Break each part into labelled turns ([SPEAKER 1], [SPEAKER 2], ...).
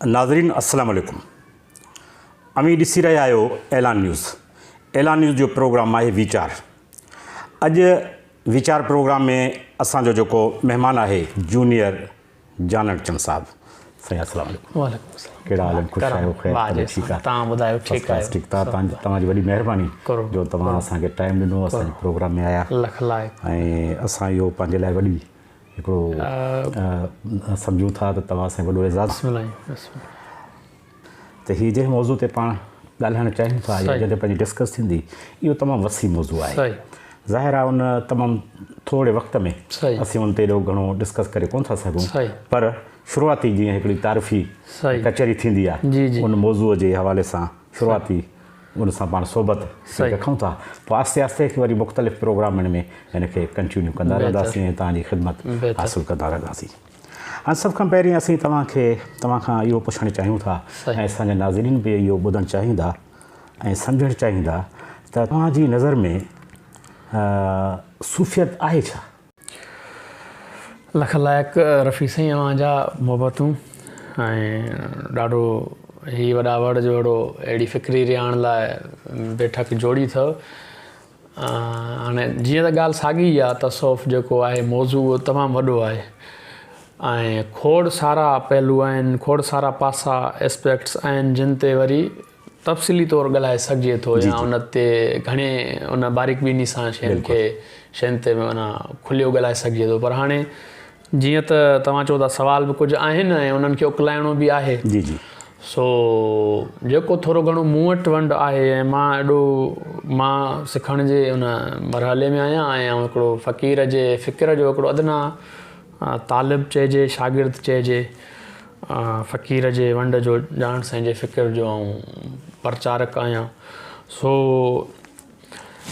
[SPEAKER 1] ناظرين السلام عليڪم اوهين ڏسي رهيا آهيو اعلان نيوز اعلان نيوز جو پروگرام آهي ويچار اڄ ويچار پروگرام ۾ اسان جو جيڪو مهمان آهي جونيئر جانڻ چن صاحب سائين السلام عليڪم
[SPEAKER 2] وعليڪم السلام
[SPEAKER 1] ڪهڙا حال آهن خوش آهيو خير طبيعت ٺيڪ آهي
[SPEAKER 2] توهان ٻڌايو ٺيڪ آهيو
[SPEAKER 1] ٺيڪ توهان توهان جي وڏي مهرباني جو توهان اسان کي ٽائيم ڏنو اسان جي پروگرام ۾ آيا
[SPEAKER 2] لک لائق
[SPEAKER 1] ۽ اسان اهو پنهنجي لاء وڏي هڪڙو سمجهون ٿا ته توهان سان وڏو اعزاز
[SPEAKER 2] بسم الله بسم الله
[SPEAKER 1] ته هي جنهن موضوع تي پاڻ ڳالهائڻ چاهيون ٿا يا جنهن تي پنهنجي ڊسڪس ٿيندي اهو تمام وسيع موضوع آهي ظاهر آهي ان تمام ٿوري وقت ۾ اسين ان تي ايڏو گهڻو ڊسڪس ڪري ڪونه ٿا سگهون پر شروعاتي جيئن هڪڙي تعارفي ڪچهري ٿيندي آهي ان موضوع جي حوالي سان شروعاتي ان سان پاڻ صحبت رکون ٿا پوء آهستي آهستي وري مختلف پروگرامن ۾ هن کي ڪنٽينيو ڪندا رهنداسين ۽ توهان جي خدمت حاصل ڪندا رهنداسين. هاڻ سڀ کان پهرين اسين توهان کي توهان کان اهو پڇڻ چاهيون ٿا ۽ اسان جا ناظرين به اهو ٻڌڻ چاهيندا ۽ سمجهڻ چاهيندا ته توهان جي نظر ۾ صوفيت آهي ڇا؟
[SPEAKER 2] لک لائق رفيع سائين اوهان جا محبتون ۽ ڏاڍو هي وڏا وڙ جو اهڙو اهڙي فڪري رهاڻ لاء بيٺڪ جوڙي اٿو. هاڻي جيئن ته ڳالهه ساڳي ئي آهي تصوف جيڪو آهي موضوع اهو تمام وڏو آهي ۽ کوڙ سارا پهلو آهن کوڙ سارا پاسا Aspects آهن جن تي وري تفصيلي طور ڳالهائي سگهجي ٿو يا ان تي گهڻي ان باريڪ بيني سان شين کي شين تي معنيٰ کليو ڳالهائي سگهجي ٿو پر هاڻي جيئن ته توهان چئو ٿا سوال به ڪجهه آهن ۽ انهن کي اڪلائڻو به آهي
[SPEAKER 1] جي جي.
[SPEAKER 2] سو جيڪو ٿورو گهڻو مون وٽ ونڊ آهي ۽ مان ايڏو مان سکڻ جي ان مرحلي ۾ آهيان ۽ آئون هڪڙو فقير جي فڪر جو هڪڙو ادنيٰ طالب چئجي شاگرد چئجي فقير جي ونڊ جو جانڻ سائين جي فڪر جو آئون پرچارڪ آهيان سو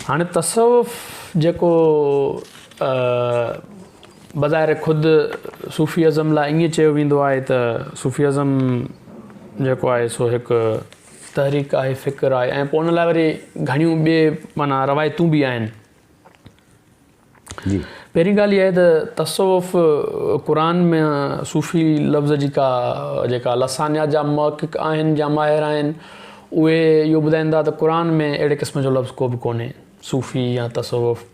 [SPEAKER 2] هاڻي تصوف جيڪو بظاهر خود صوفي ازم لاء ائين چيو ويندو آهي ته صوفي ازم جيڪو آهي سو هڪ تحريڪ آهي فڪر آهي ۽ پوء ان لاء وري گهڻيون ٻي معنيٰ روايتون به آهن.
[SPEAKER 1] جي.
[SPEAKER 2] پهرين ڳالهه اها آهي ته تصوف قرآن ۾ صوفي لفظ جي ڪا جيڪا لسانيات جا محقق آهن يا ماهر آهن اهي اهو ٻڌائين ٿا ته قرآن ۾ اهڙي قسم جو لفظ ڪو به ڪونهي صوفي يا تصوف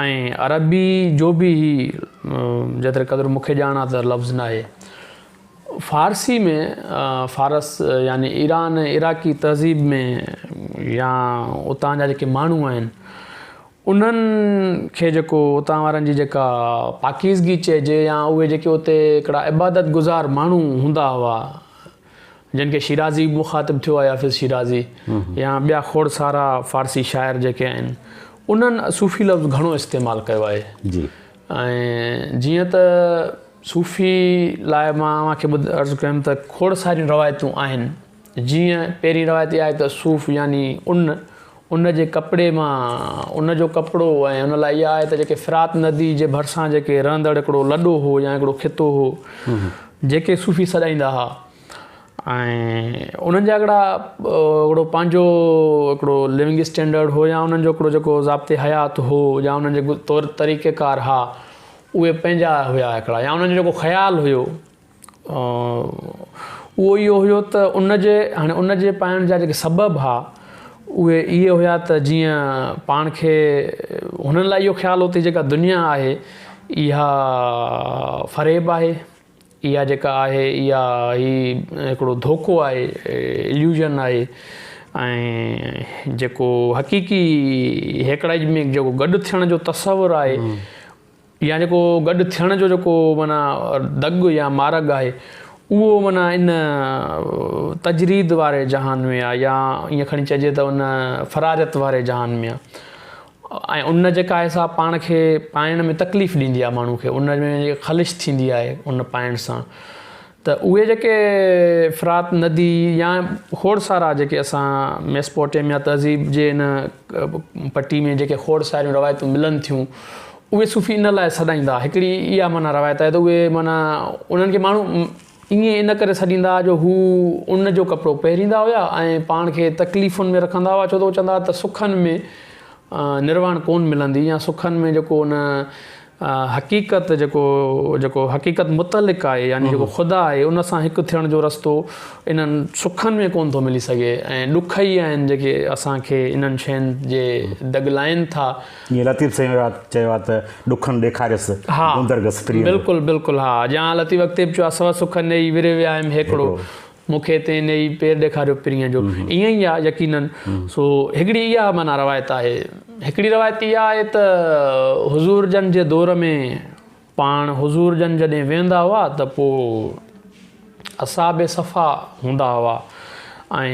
[SPEAKER 2] ۽ عربي جو به هي جيتري قدر مون کي ڄاڻ آهي ته لفظ ناهي. فارسي ۾ فارس يعني ايران ۽ عراقي تهذيب ۾ يا اتان جا جيڪي ماڻهو آهن انهن کي جيڪو اتان وارن جي جيڪا پاڪيزگي چئجي يا اهي جيڪي اتي هڪڙا عبادت گذار ماڻهو هوندا هئا جن کي شيرازي به مخاطب ٿيو آهي حافظ شيرازي يا ٻيا کوڙ سارا فارسي شاعر جيڪي آهن انهن صوفي لفظ گهڻو استعمال ڪيو آهي
[SPEAKER 1] جي
[SPEAKER 2] ۽ جيئن ته صوفي لاء مان اوهان کي عرض ڪيم ته کوڙ ساريون روايتون آهن جيئن پهرين روايت اها آهي ته صوف يعني ان، ان جي ڪپڙي مان، ان جو ڪپڙو ۽ ان لاء اها آهي ته جيڪي فرات ندي جي ڀرسان جيڪي رهندڙ هڪڙو لڏو هو يا هڪڙو خطو هو جيڪي صوفي سڏائيندا ها ۽ انهن جا هڪڙا هڪڙو پنهنجو هڪڙو لونگ اسٽينڊرڊ هو يا انهن جو هڪڙو جيڪو ضابطي حيات هو يا انهن جي طور طريقه ڪار ها اهي پنهنجا هيا هڪڙا يا انهن جو جيڪو خيال هيو اهو اهو هيو ته ان جي هاڻي ان جي پائڻ جا جيڪي سبب ها اهي اهي هيا ته جيئن پاڻ کي هنن لاء اهو خيال هو ته جيڪا دنيا آهي اها فريب آهي اها جيڪا آهي اها هي هڪڙو ڌوڪو آهي اليوزن آهي ۽ جيڪو حقيقي هيڪڙائي ۾ جيڪو گڏ ٿيڻ جو تصور آهي يا جيڪو گڏ ٿيڻ جو جيڪو معنيٰ دڳ يا مارڳ آهي اهو معنيٰ ان تجريد واري جهان ۾ آهي يا ائين کڻي چئجي ته ان فراريت واري جهان ۾ آهي ۽ ان جيڪا آهي سا پاڻ کي پائڻ ۾ تڪليف ڏيندي آهي ماڻهو کي ان ۾ خلش ٿيندي آهي ان پائڻ سان ته اهي جيڪي فرات ندي يا کوڙ سارا جيڪي اسان ميسپوٽيميا تهذيب جي ان پٽي ۾ جيڪي کوڙ ساريون روايتون ملن ٿيون اهي صوفي ان لاء سڏائيندا هڪڙي اها معنيٰ روايت آهي ته اهي معنيٰ انهن کي ماڻهو ائين ان ڪري سڏيندا هئا جو هو ان جو ڪپڙو پهريندا هيا ۽ پاڻ کي تڪليفن ۾ رکندا هئا ڇو ته هو چوندا هئا ته سکن ۾ نرواڻ ڪونه ملندي يا سکن ۾ جيڪو ان حقيقت جيڪو جيڪو حقيقت متعلق آهي يعني جيڪو خدا آهي ان سان هڪ ٿيڻ جو رستو انهن سکن ۾ ڪونه ٿو ملي سگهي ۽ ڏک ئي آهن جيڪي اسان کي انهن شين جي دڳ لائين ٿا.
[SPEAKER 1] جيئن لطيف سائين چيو آهي ته ڏکن ڏيکاريس گوندر گس پرينء جو.
[SPEAKER 2] بلڪل بلڪل ها جيان لطيف اڳتي به چيو آهي سو سک نيئي وري ويا هيم هيڪڙو مون کي تنهن نيئي پير ڏيکاريو پرينء جو. ائين ئي آهي يقينن. سو هڪڙي اها معنيٰ روايت آهي. هڪڙي روايت اها آهي ته حضور جن جي دور ۾ پاڻ حضور جن جڏهن ويهندا هئا ته پوء اصحاب صفا هوندا هئا ۽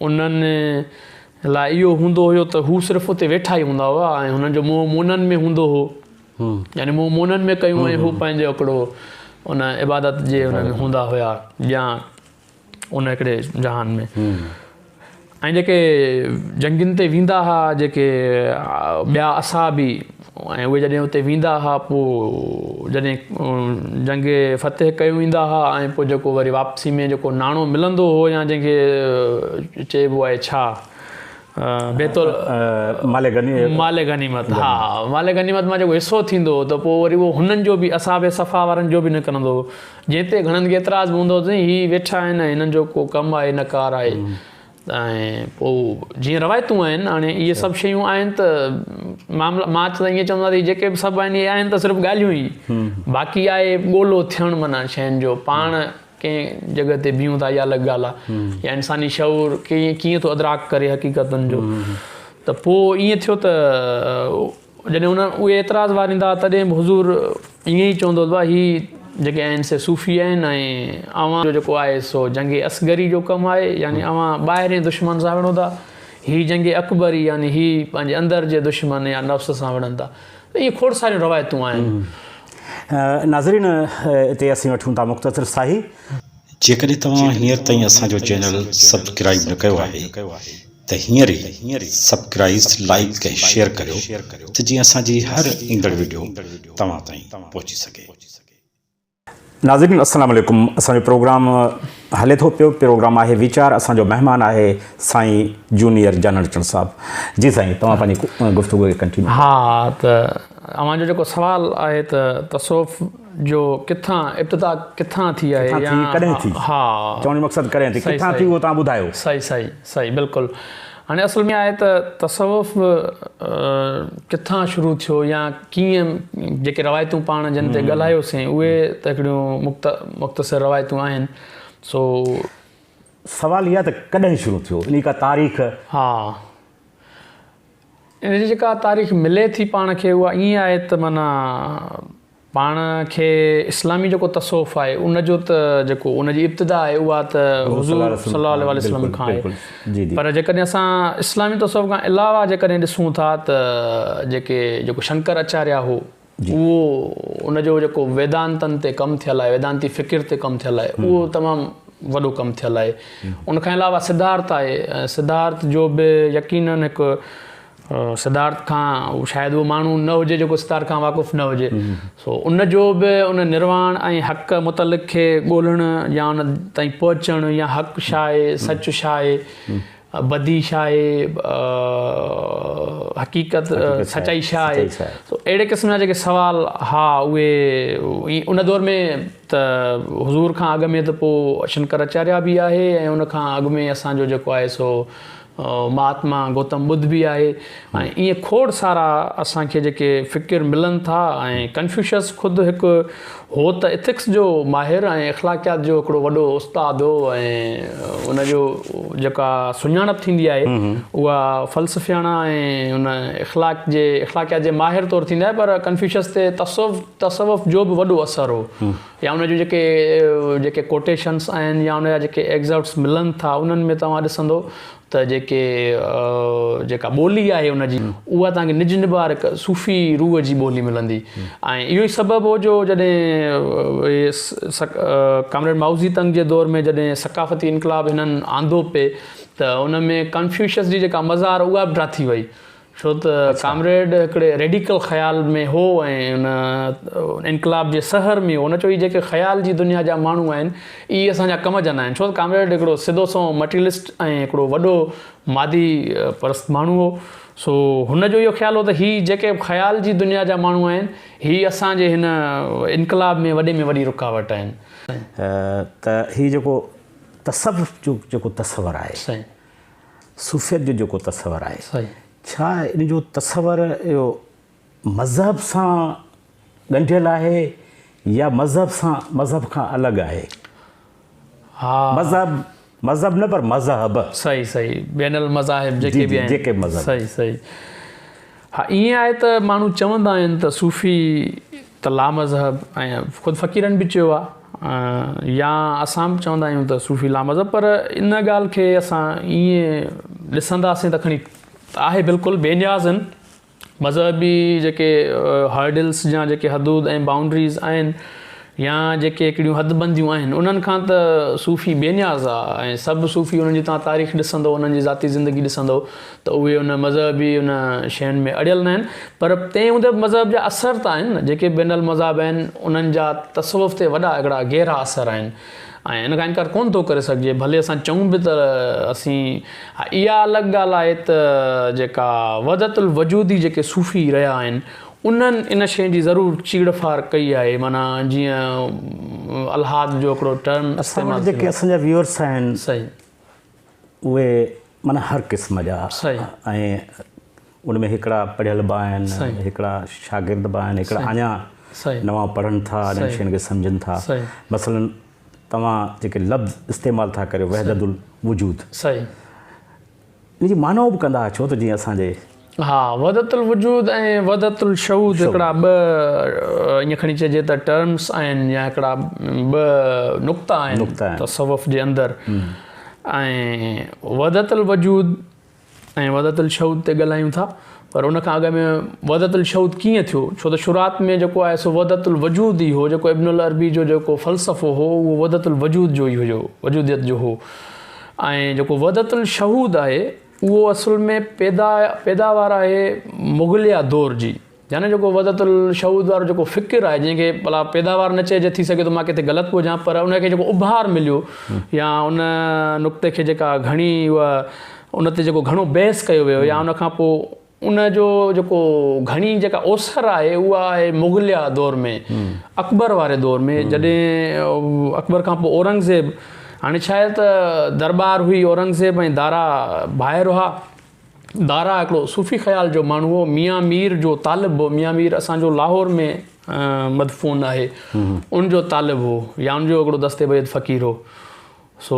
[SPEAKER 2] انهن لاء اهو هوندو هيو ته هو صرف اتي ويٺا ئي هوندا هئا ۽ هنن جو منهن مونن ۾ هوندو هو. يعني منهن مونن ۾ ڪيون ۽ هو پنهنجو هڪڙو ان عبادت جي ان ۾ هوندا هيا يا ان هڪڙي جهان ۾ ۽ جيڪي جنگين تي ويندا ها جيڪي ٻيا اصحابي ۽ اهي جڏهن اتي ويندا ها پوء جڏهن جنگ فتح ڪيون ايندا ها ۽ پوء جيڪو وري واپسي ۾ جيڪو ناڻو ملندو هو يا جنهن کي چئبو آهي ڇا بيت
[SPEAKER 1] مال غنيمت
[SPEAKER 2] مال غنيمت ها مال غنيمت مان جيڪو حصو ٿيندو هو ته پوء وري اهو هنن جو به اصحاب صفا وارن جو به نڪرندو هو جنهن تي گهڻن کي اعتراض به هوندو هو ته هي ويٺا آهن ۽ هنن جو ڪو ڪم آهي نه ڪار آهي ۽ پوء جيئن روايتون آهن هاڻي اهي سڀ شيون آهن ته معاملا مان ته ائين چوندو آهيان ته جيڪي به سڀ آهن اهي آهن ته صرف ڳالهيون ئي باقي آهي ڳولو ٿيڻ معنيٰ شين جو پاڻ ڪنهن جڳهه تي بيهون ٿا اها الڳ ڳالهه آهي يا انساني شعور ڪيئن ڪيئن ٿو ادراڪ ڪري حقيقتن جو ته پوء ائين ٿيو ته جڏهن ان اهي اعتراض واريندا هئا تڏهن به حضور ائين ئي چوندو هو ته هي جيڪي آهن سي صوفي آهن ۽ اوهان جو جيڪو آهي سو جنگ اصغري جو ڪم آهي يعني اوهان ٻاهرين دشمن سان وڙهو ٿا هي جنگ اڪبري يعني هي پنهنجي اندر جي دشمن يا نفس سان وڙهن ٿا ته ائين کوڙ ساريون روايتون آهن.
[SPEAKER 1] ناظرين اتي اسين وٺون ٿا مختصر ساهي.
[SPEAKER 3] جيڪڏهن توهان هينئر تائين اسان جو چينل سبڪرائيب نه ڪيو آهي ته هينئر ئي سبڪرائيز، لائيڪ ۽ شيئر ڪريو ته جيئن اسان جي هر ايندڙ وڊيو توهان تائين پهچي سگهي.
[SPEAKER 1] ناظرين السلام عليڪم اسان جو پروگرام هلي ٿو پيو پروگرام آهي ويچار اسان جو مهمان آهي سائين جونيئر جانڻ چن صاحب جي سائين توهان پنهنجي گفتگو کي ڪنٽينيو
[SPEAKER 2] ها ته اوهان جو جيڪو سوال آهي ته تصوف جو ڪٿان ابتدا ڪٿان ٿي آهي
[SPEAKER 1] يا ڪڏهن ٿي
[SPEAKER 2] ها
[SPEAKER 1] چوڻ جو مقصد ڪڏهن ٿي ڪٿان ٿي اهو توهان ٻڌايو
[SPEAKER 2] صحيح صحيح صحيح بلڪل هاڻي اصل ۾ آهي ته تصوف ڪٿان شروع ٿيو يا ڪيئن جيڪي روايتون پاڻ جن تي ڳالهايوسين اهي ته هڪڙيون مختصر روايتون آهن سو.
[SPEAKER 1] سوال اها ته ڪڏهن شروع ٿيو انهي ڪا تاريخ؟
[SPEAKER 2] ها ان جي جيڪا تاريخ ملي ٿي پاڻ کي اها ائين آهي ته معنيٰ پاڻ کي اسلامي جيڪو تصوف آهي ان جو ته جيڪو ان جي ابتدا آهي اها ته حضور صلي الله عليه وسلم کان آهي پر جيڪڏهن اسان اسلامي تصوف کان علاوه جيڪڏهن ڏسون ٿا ته جيڪي جيڪو شنڪر اچاريا هو اهو ان جو جيڪو ويدانتن تي ڪم ٿيل آهي ويدانتي فڪر تي ڪم ٿيل آهي اهو تمام وڏو ڪم ٿيل آهي ان کان علاوه سڌارٿ آهي سڌارٿ جو به يقينن هڪ سڌارٿ کان شايد اهو ماڻهو نه هجي جيڪو سڌارٿ کان واقف نه هجي سو ان جو به ان نرواڻ ۽ حق متعلق کي ڳولڻ يا ان تائين پهچڻ يا حق ڇا آهي سچ ڇا آهي بدي ڇا آهي حقيقت سچائي ڇا آهي سو اهڙي قسم جا جيڪي سوال ها اهي ان دور ۾ ته حضور کان اڳ ۾ ته پوء شنڪر اچاريا به آهي ۽ ان کان اڳ ۾ اسان جو جيڪو آهي سو مهاتما گوتم ٻڌ به آهي ۽ ائين کوڙ سارا اسان کي جيڪي فڪر ملن ٿا ۽ ڪنفيوشس خود هڪ هو ته اٿڪس جو ماهر ۽ اخلاقيات جو هڪڙو وڏو استاد هو ۽ ان جو جيڪا سڃاڻپ ٿيندي آهي اها فلسفياڻا ۽ ان اخلاق جي اخلاقيات جي ماهر طور ٿيندي آهي پر ڪنفيوشس تي تصوف تصوف جو به وڏو اثر هو. يا ان جون جيڪي جيڪي ڪوٽيشنس آهن يا ان جا جيڪي ايگزرپٽس ملن ٿا انهن ۾ توهان ڏسندو ته جيڪي جيڪا ٻولي آهي ان جي اها توهان کي نج نبار هڪ صوفي روح جي ٻولي ملندي ۽ اهو ئي سبب هو جو جڏهن ڪامريڊ مائوزي تنگ جي دور ۾ جڏهن ثقافتي انقلاب هنن آندو پئي ته ان ۾ ڪنفيوشس جي جيڪا مزار اها به ڊاٿي وئي. ڇو ته ڪامريڊ هڪڙي ريڊيڪل خيال ۾ هو ۽ ان انقلاب جي سحر ۾ هو. هن چيو هي جيڪي خيال جي دنيا جا ماڻهو آهن، اهي اسان جا ڪم جا ناهن. ڇو ته ڪامريڊ هڪڙو سڌو سنئون مٽيريلسٽ ۽ هڪڙو وڏو مادي پرست ماڻهو هو. سو هن جو اهو خيال هو ته هي جيڪي خيال جي دنيا جا ماڻهو آهن، هي اسان جي هن انقلاب ۾ وڏي ۾ وڏي رڪاوٽ آهن.
[SPEAKER 1] ته هي جيڪو تصوف جو جيڪو تصور آهي. صوفيت جو جيڪو تصور آهي ڇا ان جو تصور اهو مذهب سان ڳنڍيل آهي يا مذهب سان مذهب کان الڳ آهي؟
[SPEAKER 2] ها
[SPEAKER 1] مذهب مذهب نه پر مذهب.
[SPEAKER 2] صحيح صحيح بين المذاهب جيڪي به آهن
[SPEAKER 1] جيڪي مذهب
[SPEAKER 2] صحيح صحيح ها ائين آهي ته ماڻهو چوندا آهن ته صوفي ته لامذهب ۽ خود فقيرن به چيو آهي يا اسان به چوندا آهيون ته صوفي لامذهب پر ان ڳالهه کي اسان ائين ڏسنداسين ته کڻي آهي بلڪل بي نياز آهن مذهبي جيڪي هرڊلس يا جيڪي حدود ۽ باؤنڊريز آهن يا جيڪي هڪڙيون حد بنديون آهن انهن کان ته صوفي بي نياز آهي ۽ سڀ صوفي انهن جي توهان تاريخ ڏسندو انهن جي ذاتي زندگي ڏسندو ته اهي ان مذهبي ان شين ۾ اڙيل ناهن پر تنهن هوندي به مذهب جا اثر ته آهن نه جيڪي بين المذاهب آهن انهن جا تصوف تي وڏا هڪڙا گهرا اثر آهن ۽ ان کان انڪار ڪونه ٿو ڪري سگهجي ڀلي اسان چئون به ته اسين ها اها الڳ ڳالهه آهي ته جيڪا وحدت الوجودي جيڪي صوفي رهيا آهن انهن ان شيء جي ضرور چيڙ ڦاڙ ڪئي آهي معنيٰ جيئن الحاد جو هڪڙو ٽرم
[SPEAKER 1] اسان وٽ جيڪي اسان جا ويورس آهن
[SPEAKER 2] صحيح
[SPEAKER 1] اهي معنيٰ هر قسم جا ۽ ان ۾ هڪڙا پڙهيل به آهن هڪڙا شاگرد به آهن هڪڙا اڃا نوان پڙهن ٿا انهن شين کي سمجهن ٿا مثلا توهان جيڪي لفظ استعمال ٿا ڪريو وحدت الوجود ان جي معنيٰ به ڪندا ڇو ته جيئن اسان جي
[SPEAKER 2] ها وحدت الوجود ۽ وحدت الشهود هڪڙا ٻه ائين کڻي چئجي ته ٽرمس آهن يا هڪڙا ٻه نقطا آهن تصوف جي اندر ۽ وحدت الوجود ۽ وحدت الشهود تي ڳالهايون ٿا پر ان کان اڳ ۾ وحدت الشهود ڪيئن ٿيو ڇو ته شروعات ۾ جيڪو آهي سو وحدت الوجود ئي هو جيڪو ابن العربي جو جيڪو فلسفو هو اهو وحدت الوجود جو ئي هيو وجوديت جو هو ۽ جيڪو وحدت الشهود آهي اهو اصل ۾ پيدا پيداوار آهي مغليه دور جي يعني جيڪو وحدت الشهود وارو جيڪو فڪر آهي جنهن کي ڀلا پيداوار نه چئجي ٿي سگهي ٿو مان ڪٿي غلط به هجان پر ان کي جيڪو اڀار مليو يا ان نقطي کي جيڪا گهڻي اها ان تي جيڪو گهڻو بحث ڪيو ويو يا ان کان پوء ان جو جيڪو گهڻي جيڪا اوسر آهي اها آهي مغليه دور ۾ اڪبر واري دور ۾ جڏهن اڪبر کان پوء اورنگزيب هاڻي ڇا آهي ته درٻار هئي اورنگزيب ۽ دارا ڀائر هئا دارا هڪڙو صوفي خيال جو ماڻهو هو ميان مير جو طالب هو ميان مير اسان جو لاهور ۾ مدفون آهي ان جو طالب هو يا ان جو هڪڙو دست بيعت فقير هو سو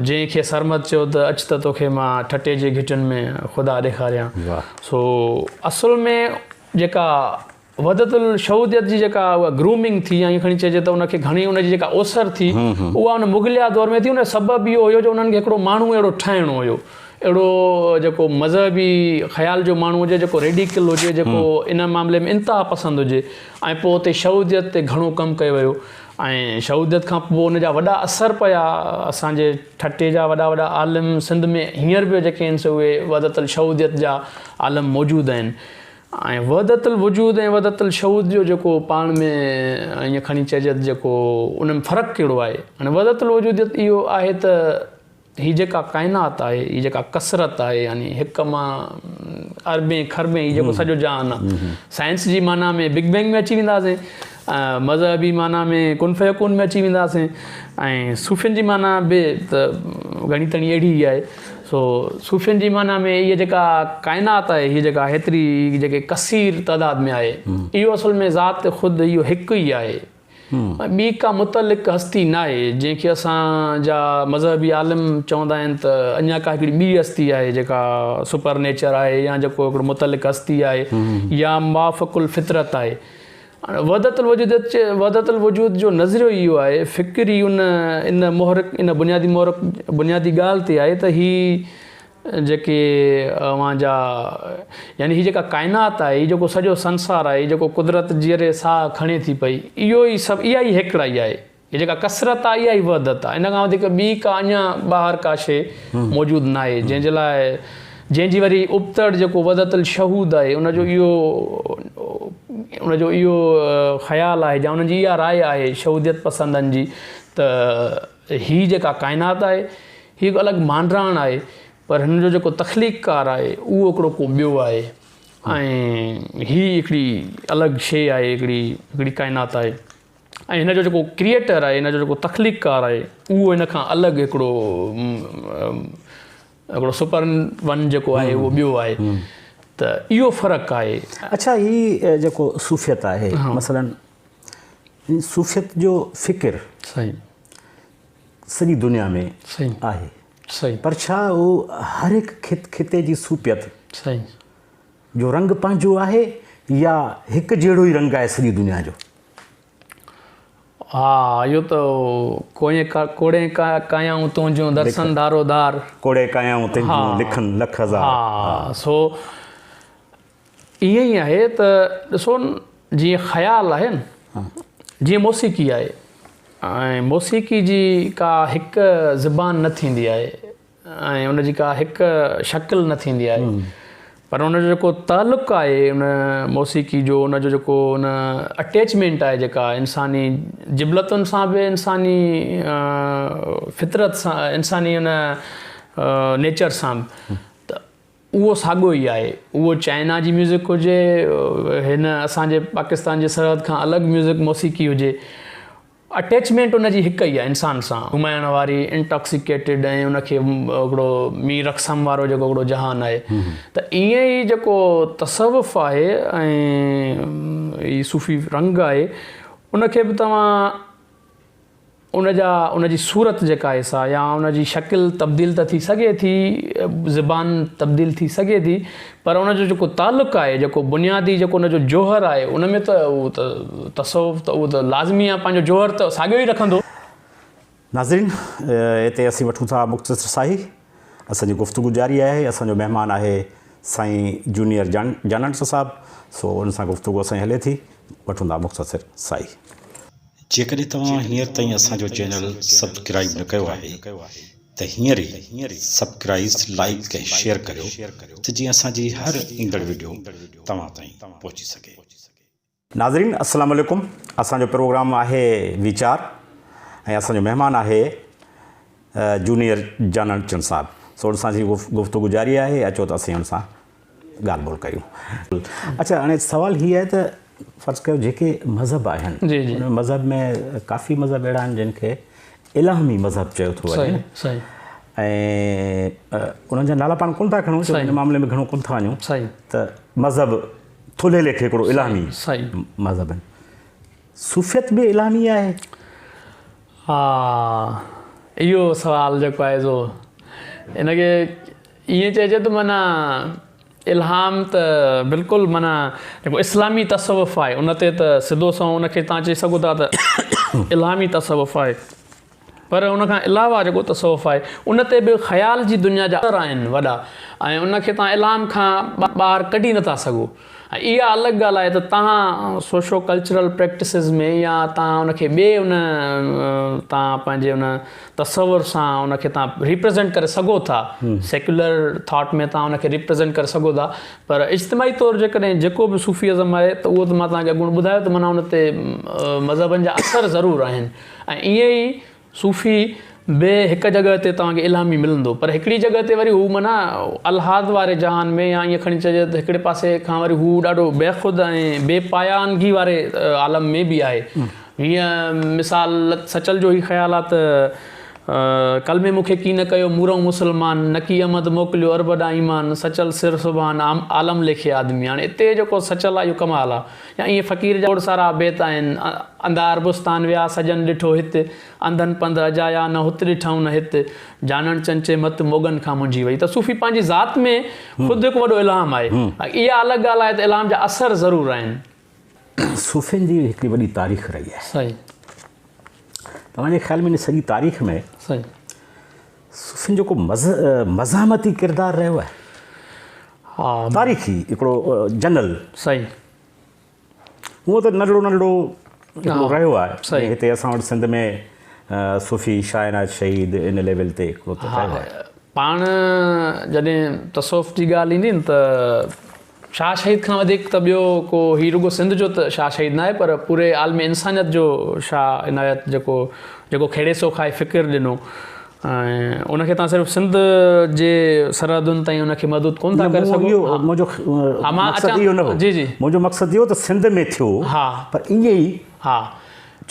[SPEAKER 2] جنهن کي سرمد چيو ته اچ ته توکي مان ٺٽي جي گهٽين ۾ خدا ڏيکاريان سو اصل ۾ جيڪا وحدت الشهوديت جي جيڪا اها گرومنگ ٿي يا ائين کڻي چئجي ته ان کي گهڻي ان جي جيڪا اوسر ٿي اها ان مغليه دور ۾ ٿي ان جو سبب اهو هيو جو انهن کي هڪڙو ماڻهو اهڙو ٺاهڻو هيو اهڙو جيڪو مذهبي خيال جو ماڻهو هجي جيڪو ريڊيڪل هجي جيڪو ان معاملي ۾ انتها پسند هجي ۽ پوء اتي شهوديت تي گهڻو ڪم ڪيو ويو ۽ شهوديت کان پوء ان جا وڏا اثر پيا اسان جي ٺٽي جا وڏا وڏا عالم سنڌ ۾ هينئر به جيڪي آهن سي اهي وحدت الشهوديت جا عالم موجود آهن ۽ وحدت الوجود ۽ وحدت الشهود جو جيڪو پاڻ ۾ ائين کڻي چئجي ته جيڪو ان ۾ فرق ڪهڙو آهي هاڻي وحدت الوجوديت اهو آهي ته هي جيڪا ڪائنات آهي هي جيڪا ڪثرت آهي يعني هڪ مان اربين کربين هي جيڪو سڄو جهان آهي سائنس جي معنيٰ ۾ بگ بينگ ۾ اچي وينداسين مذهبي معنيٰ ۾ ڪن فيڪون ۾ اچي وينداسين ۽ صوفين جي معنيٰ به ته گهڻي تڻي اهڙي ئي آهي سو صوفين جي معنيٰ ۾ هيء جيڪا ڪائنات آهي، هيء جيڪا هيتري جيڪي ڪثير تعداد ۾ آهي، اهو اصل ۾ ذات خود اهو هڪ ئي آهي ۽ ٻي ڪا متعلق هستي ناهي، جنهن کي اسان جا مذهبي عالم چوندا آهن ته اڃا ڪا هڪڙي ٻي هستي آهي جيڪا سپر نيچر آهي يا جيڪو هڪڙو متعلق هستي آهي يا موافق الفطرت آهي. وحدت الوجوديت وحدت الوجود جو نظريو ئي اهو آهي، فڪر ئي ان ان محرڪ ان بنيادي محرڪ بنيادي ڳالهه تي آهي ته هي جيڪي اوهان جا يعني هي جيڪا ڪائنات آهي هي جيڪو سڄو سنسار آهي هي جيڪو قدرت جيئري ساهه کڻي ٿي پئي اهو ئي سڀ اها ئي هيڪڙائي آهي. هي جيڪا ڪثرت آهي اها ئي وحدت آهي. ان کان وڌيڪ ٻي ڪا اڃا ٻاهر ڪا شيء موجود ناهي جنهن جي لاء جنهن جي وري ابتڙ جيڪو وحدت الشهود آهي ان جو اهو ان جو اهو خيال آهي يا انهن جي اها راء آهي شهوديت پسندن جي ته هي جيڪا ڪائنات آهي هي هڪ الڳ مانڊراڻ آهي پر هن جو جيڪو تخليقڪار آهي اهو هڪڙو ڪو ٻيو آهي ۽ هي هڪڙي الڳ شيء آهي هڪڙي هڪڙي ڪائنات آهي ۽ هن جو جيڪو ڪريئيٽر آهي هن جو جيڪو تخليقڪار آهي اهو هن کان الڳ هڪڙو هڪڙو سپر ون جيڪو آهي اهو ٻيو آهي ته اهو فرق آهي.
[SPEAKER 1] اڇا هي جيڪو صوفيت آهي مثلا صوفيت جو فڪر
[SPEAKER 2] صحيح
[SPEAKER 1] سڄي دنيا ۾ آهي
[SPEAKER 2] صحيح
[SPEAKER 1] پر ڇا اهو هر هڪ خطي جي صوفيت
[SPEAKER 2] صحيح
[SPEAKER 1] جو رنگ پنهنجو آهي يا هڪ جهڙو ئي رنگ آهي سڄي دنيا جو؟
[SPEAKER 2] ها اهو ته ڪوئين ڪوڙين ڪايائون تنهنجون درسن ڌارو ڌار.
[SPEAKER 1] ڪوڙي ڪايائون تنهنجون لکن لک هزار.
[SPEAKER 2] ها سو ائين ئي آهي ته ڏسو جيئن خيال آهي نه جيئن موسيقي آهي ۽ موسيقي جي ڪا هڪ زبان نه ٿيندي آهي ۽ ان جي ڪا هڪ شڪل نه ٿيندي آهي پر ان جو جيڪو تعلق آهي ان موسيقي جو ان جو جيڪو ان اٽيچمينٽ آهي جيڪا انساني جبلتن سان به انساني فطرت سان انساني ان نيچر سان به ته اهو ساڳيو ئي آهي اهو چائنا جي ميوزڪ هجي هن اسان جي پاڪستان جي سرحد کان الڳ ميوزڪ موسيقي هجي اٽيچمينٽ ان جي هڪ ئي آهي انسان سان گهمائڻ واري انٽاڪسيڪيٽيڊ ۽ ان کي هڪڙو مير رقصم وارو جيڪو هڪڙو جهان آهي ته ائين ئي جيڪو تصوف آهي ۽ هي صوفي رنگ آهي ان کي به توهان ان جا ان جي صورت جيڪا آهي سا يا ان جي شڪل تبديل ته ٿي سگهي ٿي زبان تبديل ٿي سگهي ٿي پر ان جو جيڪو تعلق آهي، جيڪو بنيادي جيڪو ان جو جوهر آهي، ان ۾ ته اهو ته تصوف ته اهو ته لازمي آهي پنهنجو جوهر ته ساڳيو ئي رکندو.
[SPEAKER 1] ناظرين هتي اسين وٺون ٿا مختصر ساهي، اسان جي گفتگو جاري آهي، اسان جو مهمان آهي سائين جونيئر جانڻ صاحب، سو ان سان گفتگو اسان جي هلي ٿي، وٺون ٿا مختصر ساهي.
[SPEAKER 3] جيڪڏهن توهان هينئر تائين اسان جو چينل سبسڪرائيب نه ڪيو آهي ته هينئر ئي سبسڪرائيز، لائيڪ ۽ شيئر ڪريو ته جيئن اسان جي هر ايندڙ وڊيو توهان تائين پهچي سگهي.
[SPEAKER 1] ناظرين السلام عليڪم اسان جو پروگرام آهي ويچار ۽ اسان جو مهمان آهي جونيئر جانڻ چن صاحب سو ان سان جي گفتگو جاري آهي اچو ته اسين ان سان ڳالهه ٻولهه ڪريون. اڇا هاڻي سوال هي آهي ته فرض ڪيو جيڪي مذهب آهن ان مذهب ۾ ڪافي مذهب اهڙا آهن جن کي الهامي مذهب چيو ٿو وڃي ۽ انهن جا نالا پاڻ ڪونه ٿا کڻون ڇو ان معاملي ۾ گهڻو ڪونه ٿا وڃون ته مذهب ٿلهي ليکي هڪڙو الهامي مذهب آهن. صوفيت به الهامي آهي؟
[SPEAKER 2] ها اهو سوال جيڪو آهي سو ان کي ائين چئجي ته معنيٰ الهام ته بلڪل معنيٰ جيڪو اسلامي تصوف آهي ان تي ته سڌو سنئون ان کي توهان چئي سگهو ٿا ته الهامي تصوف آهي پر ان کان علاوه جيڪو تصوف آهي ان تي به خيال جي دنيا جا اثر آهن وڏا ۽ ان کي توهان الهام کان ٻاهر ڪڍي نٿا سگهو ۽ اها الڳ ڳالهه آهي ته توهان سوشو ڪلچرل پريڪٽسز ۾ يا توهان ان کي ٻئي ان توهان پنهنجي ان تصور سان ان کي توهان ريپريزنٽ ڪري سگهو ٿا سيڪيولر ٿاٽ ۾ توهان ان کي ريپريزنٽ ڪري سگهو ٿا پر اجتماعي طور جيڪڏهن جيڪو به صوفي ازم آهي ته اهو ته مان توهان کي اڳوڻ ٻڌايو ته معنيٰ ان تي مذهبن جا اثر ضرور آهن ۽ ائين ئي صوفي به هڪ جڳهه تي توهان کي الهامي ملندو پر هڪڙي جڳهه تي وري هو معنيٰ الحاد واري جهان ۾ يا ائين کڻي چئجي ته هڪڙي پاسي کان وري هو ڏاڍو بيخود ۽ بي پايانگي واري عالم ۾ به آهي. هيئن مثال سچل جو هي خيال آهي ته ڪلمي مون کي ڪين ڪيو مورئون مسلمان، نڪي احمد موڪليو عرب ڏانهن ايمان، سچل سر سبحان عالم ليکي آدمي. هاڻي اتي جيڪو سچل آهي اهو ڪمال آهي. يا ائين فقير جا کوڙ سارا بيت آهن، انڌا عربستان ويا، سڄن ڏٺو هت، انڌن پنڌ اجايا، نه هت ڏٺائون نه هت، جانڻ چنچي مت موڳن کان منجهي وئي ته صوفي پنهنجي ذات ۾ خود هڪ وڏو الهام آهي. اها الڳ ڳالهه آهي ته الهام جا اثر ضرور آهن.
[SPEAKER 1] صوفين جي هڪڙي وڏي تاريخ رهي آهي.
[SPEAKER 2] صحيح.
[SPEAKER 1] توهان جي خيال ۾ ان سڄي تاريخ ۾
[SPEAKER 2] صحيح.
[SPEAKER 1] صوفين جو ڪو مزاحمتي ڪردار رهيو آهي؟
[SPEAKER 2] ها.
[SPEAKER 1] تاريخي هڪڙو جنرل.
[SPEAKER 2] صحيح.
[SPEAKER 1] هونء ته ننڍڙو ننڍڙو هڪڙو رهيو آهي.
[SPEAKER 2] صحيح.
[SPEAKER 1] هتي اسان وٽ سنڌ ۾ صوفي شاهه عنايت شهيد ان ليول تي هڪڙو ته رهيو آهي.
[SPEAKER 2] پاڻ جڏهن تصوف جي ڳالهه ايندي نه ته شاهه شهيد کان وڌيڪ ته ٻيو ڪو هي رڳو سنڌ جو ته شاهه شهيد ناهي پر پوري عالم انسانيت جو شاهه عنايت جيڪو جيڪو کيڙي سو کائي فڪر ڏنو ۽ ان کي تان صرف سنڌ جي سرحدن تائين ان کي محدود ڪون ٿا ڪري سگهو.
[SPEAKER 1] منهنجو مقصد اهو نه هو. جي جي منهنجو مقصد اهو ته سنڌ ۾ ٿيو پر ائين ئي
[SPEAKER 2] ها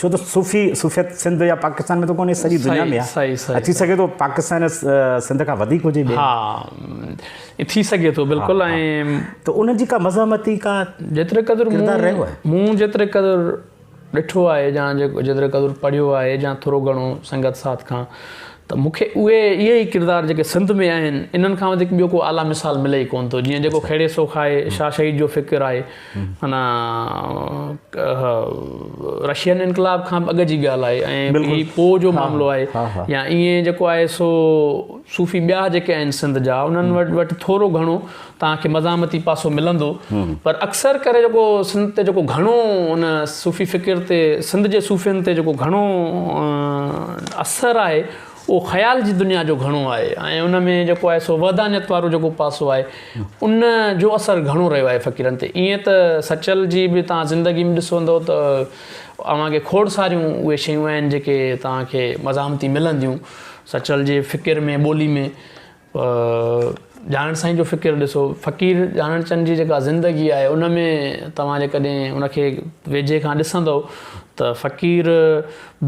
[SPEAKER 1] ڇو ته صوفي صوفيت سنڌ يا پاڪستان ۾ ته ڪونهي سڄي دنيا ۾ آهي ۽ ٿي سگهي ٿو پاڪستان سنڌ کان وڌيڪ هجي
[SPEAKER 2] ٻئي ها ٿي سگهي ٿو بلڪل ۽
[SPEAKER 1] ته ان جي ڪا مزاحمتي ڪا
[SPEAKER 2] جيتري قدر ڪردار رهيو آهي مون جيتري قدر ڏٺو آهي يا جيتري قدر پڙهيو آهي يا ٿورو گهڻو سنگت ساٿ کان ته مون کي اهي اهي ئي ڪردار جيڪي سنڌ ۾ آهن انهن کان وڌيڪ ٻيو ڪو اعليٰ مثال ملي ئي ڪونه ٿو جيئن جيڪو کهڙي سو کائي شاهه شهيد جو فڪر آهي معنيٰ رشين انقلاب کان به اڳ جي ڳالهه آهي ۽ هي پوء جو معاملو آهي يا ائين جيڪو آهي سو صوفي ٻيا جيڪي آهن سنڌ جا انهن وٽ وٽ ٿورو گهڻو توهان کي مزاحمتي پاسو ملندو پر اڪثر ڪري جيڪو سنڌ تي جيڪو گهڻو ان صوفي فڪر تي سنڌ جي صوفين تي جيڪو گهڻو اثر آهي اهو خيال جي دنيا جو گهڻو آهي ۽ ان ۾ جيڪو آهي سو وحدانيت وارو جيڪو پاسو آهي ان جو اثر گهڻو رهيو آهي فقيرن تي. ائين ته سچل جي به توهان زندگي ۾ ڏسندو ته اوهان کي کوڙ ساريون اهي شيون آهن جيڪي توهان کي مزاحمتي ملنديون سچل جي فڪر ۾ ٻولي ۾. جانڻ سائين جو فڪر ڏسو فقير جانڻ چند جي جيڪا زندگي آهي ان ۾ توهان جيڪڏهن ان کي ويجهي کان ڏسندو ته فقير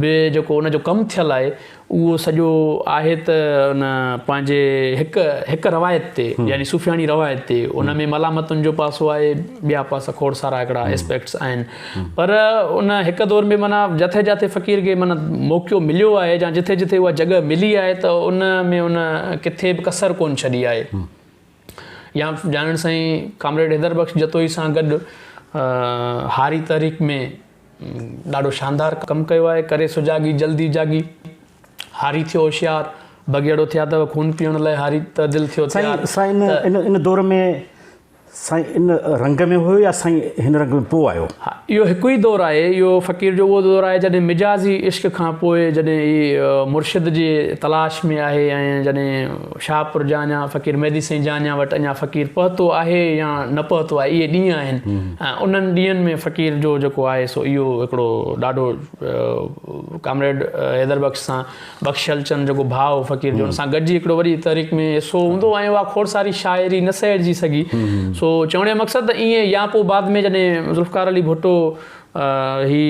[SPEAKER 2] به جيڪو ان جو ڪم ٿيل آهي اهو سڄو آهي ته ان پنهنجي هڪ هڪ روايت تي يعني صوفياڻي روايت تي ان ۾ ملامتن جو پاسو آهي ٻيا پاسا کوڙ سارا هڪڙا اسپيڪٽس آهن پر ان هڪ دور ۾ معنيٰ جٿي جٿي فقير کي معنيٰ موقعو مليو آهي يا جٿي جٿي اها جڳهه ملي آهي ته ان ۾ ان ڪٿي به ڪسر ڪونه ڇڏي آهي يا جانڻ سائين ڪامريڊ حيدر بخش جتوئي سان گڏ هاري تحريڪ ۾ ڏاڍو شاندار ڪم ڪيو آهي ڪري سجاڳي جلدي جاڳي هاري ٿيو هوشيار بگيڙو ٿيا ته خون پيئڻ لاء هاري ته دل ٿيو تيار
[SPEAKER 1] سائين ان دور ۾ سائين ان رنگ ۾ هيو يا سائين هن رنگ ۾ پوء آيو؟
[SPEAKER 2] ها اهو هڪ ئي دور آهي، اهو فقير جو اهو دور آهي جڏهن مجازي عشق کان پوء جڏهن هي مرشد جي تلاش ۾ آهي ۽ جڏهن شاهپور جا اڃا فقير مهدي سائين جا اڃا وٽ اڃا فقير پهتو آهي يا نه پهتو آهي اهي ڏينهن آهن ۽ انهن ڏينهن ۾ فقير جو جيڪو آهي سو اهو هڪڙو ڏاڍو ڪامريڊ حيدر بخش سان بخشل چند جيڪو ڀاء هو فقير جو ان سان گڏجي هڪڙو وڏي تحريڪ ۾ حصو هوندو ۽ اها کوڙ ساري شاعري نه سهيڙجي سگهي سو چوڻ جو مقصد ته ائين يا پوء بعد ۾ جڏهن ذوالفقار علي ڀٽو هي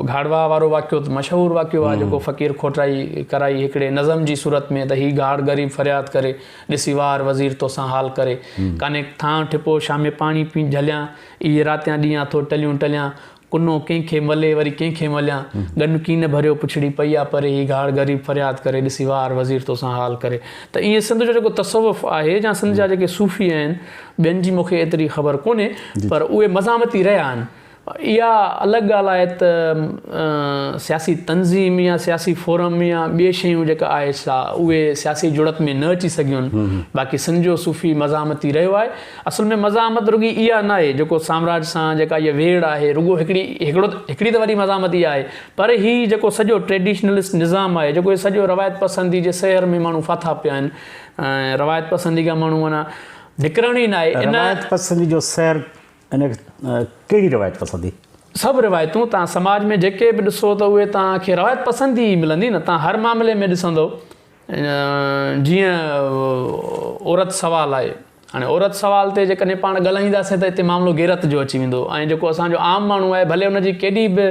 [SPEAKER 2] گهاڙواهه وارو واقعو ته مشهور واقعو آهي جيڪو فقير کوٽرائي ڪرائي هڪڙي نظم جي صورت ۾ ته هي گهاڙ غريب فرياد ڪري ڏسي وار وزير توسان حال ڪري ڪانهي ٿانء ٺپو شامي پاڻي پي جهليان اهي راتيان ڏينهان ٿو ٽليون ٽليان ڪنو ڪنهن کي ملي وري ڪنهن کي مليان، ڳن ڪين ڀريو پڇڙي پئي آ پري، هي گهاڙ غريب فرياد ڪري، ڏسي وار وزير توسان حال ڪري. ته ائين سنڌ جو جيڪو تصوف آهي يا سنڌ جا جيڪي صوفي آهن، ٻين جي مون کي ايتري خبر ڪونهي پر اهي مزاحمتي رهيا آهن. اها الڳ ڳالهه آهي ته سياسي تنظيم يا سياسي فورم يا ٻي شيون جيڪا آهي سا اهي سياسي جڙت ۾ نه اچي سگهيون آهن. باقي سنڌ جو صوفي مزاحمتي رهيو آهي. اصل ۾ مزاحمت رڳي اها ناهي جيڪو سامراج سان جيڪا هيء ويڙهه آهي رڳو هڪڙي هڪڙو هڪڙي ته وڏي مزاحمت اها آهي پر هي جيڪو سڄو ٽريڊيشنلسٽ نظام آهي جيڪو هي سڄو روايت پسندي جي سحر ۾ ماڻهو ڦاٿا پيا آهن ۽ روايت پسندي کان ماڻهو معنيٰ نڪرڻ ئي ناهي
[SPEAKER 1] ان روايت پسندي جو سحر ان ڪهڙي روايت پسندي؟
[SPEAKER 2] سڀ روايتون توهان سماج ۾ جيڪي به ڏسو ته اهي توهان کي روايت پسندي ئي ملندي نه توهان هر معاملي ۾ ڏسندو جيئن عورت سوال آهي هاڻي عورت سوال تي جيڪڏهن پاڻ ڳالهائينداسين ته اتي معاملو غيرت جو اچي ويندو ۽ جيڪو اسان جو عام ماڻهو آهي ڀلي ان جي ڪيڏي به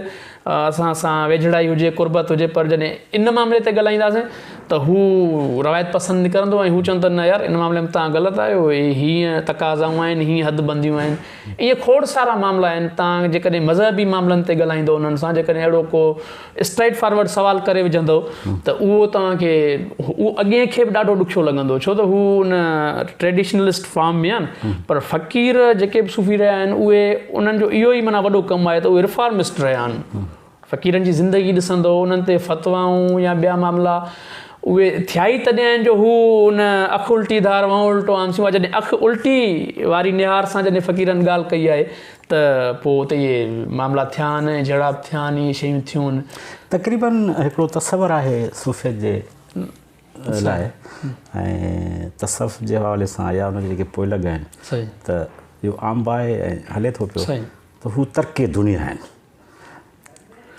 [SPEAKER 2] اسان سان ويجهڙائي هجي قربت هجي پر جڏهن ان معاملي تي ڳالهائينداسين ته هو روايت پسند نڪرندو ۽ هو چوندو ته نه يار ان معاملي ۾ توهان غلط آهيو هيئن تقاضائون آهن هيئن حد بنديون آهن ائين کوڙ سارا معاملا آهن توهان جيڪڏهن مذهبي معاملن تي ڳالهائيندو انهن سان جيڪڏهن اهڙو ڪو اسٽريٽ فارورڊ سوال ڪري وجهندو ته اهو توهان کي اهو اڳئين کي به ڏاڍو ڏکيو لڳندو ڇو ته هو ان ٽريڊيشنلسٽ فارم ۾ آهن پر فقير جيڪي به صوفي رهيا آهن اهي انهن جو اهو ئي معنيٰ وڏو ڪم آهي ته اهي ريفارمسٽ رهيا آهن فقيرن جي زندگي ڏسندو انهن تي فتوائون يا ٻيا معاملا اهي ٿيا ئي تڏهن آهن جو هو ان اک الٽي ڌار وئون الٽو عام سين جڏهن اک الٽي واري نهار سان جڏهن فقيرن ڳالهه ڪئي آهي ته پوء اتي اهي معاملا ٿيا آهن ۽ جهيڙا به ٿيا آهن اهي شيون ٿيون آهن.
[SPEAKER 1] تقريبن هڪڙو تصور آهي صوفيت جي. لاء ۽ تصوف جي حوالي سان يا ان جا جيڪي پوئلڳ آهن ته اهو عام به آهي ۽ هلي ٿو پيو ته هو ترڪ دنيا آهن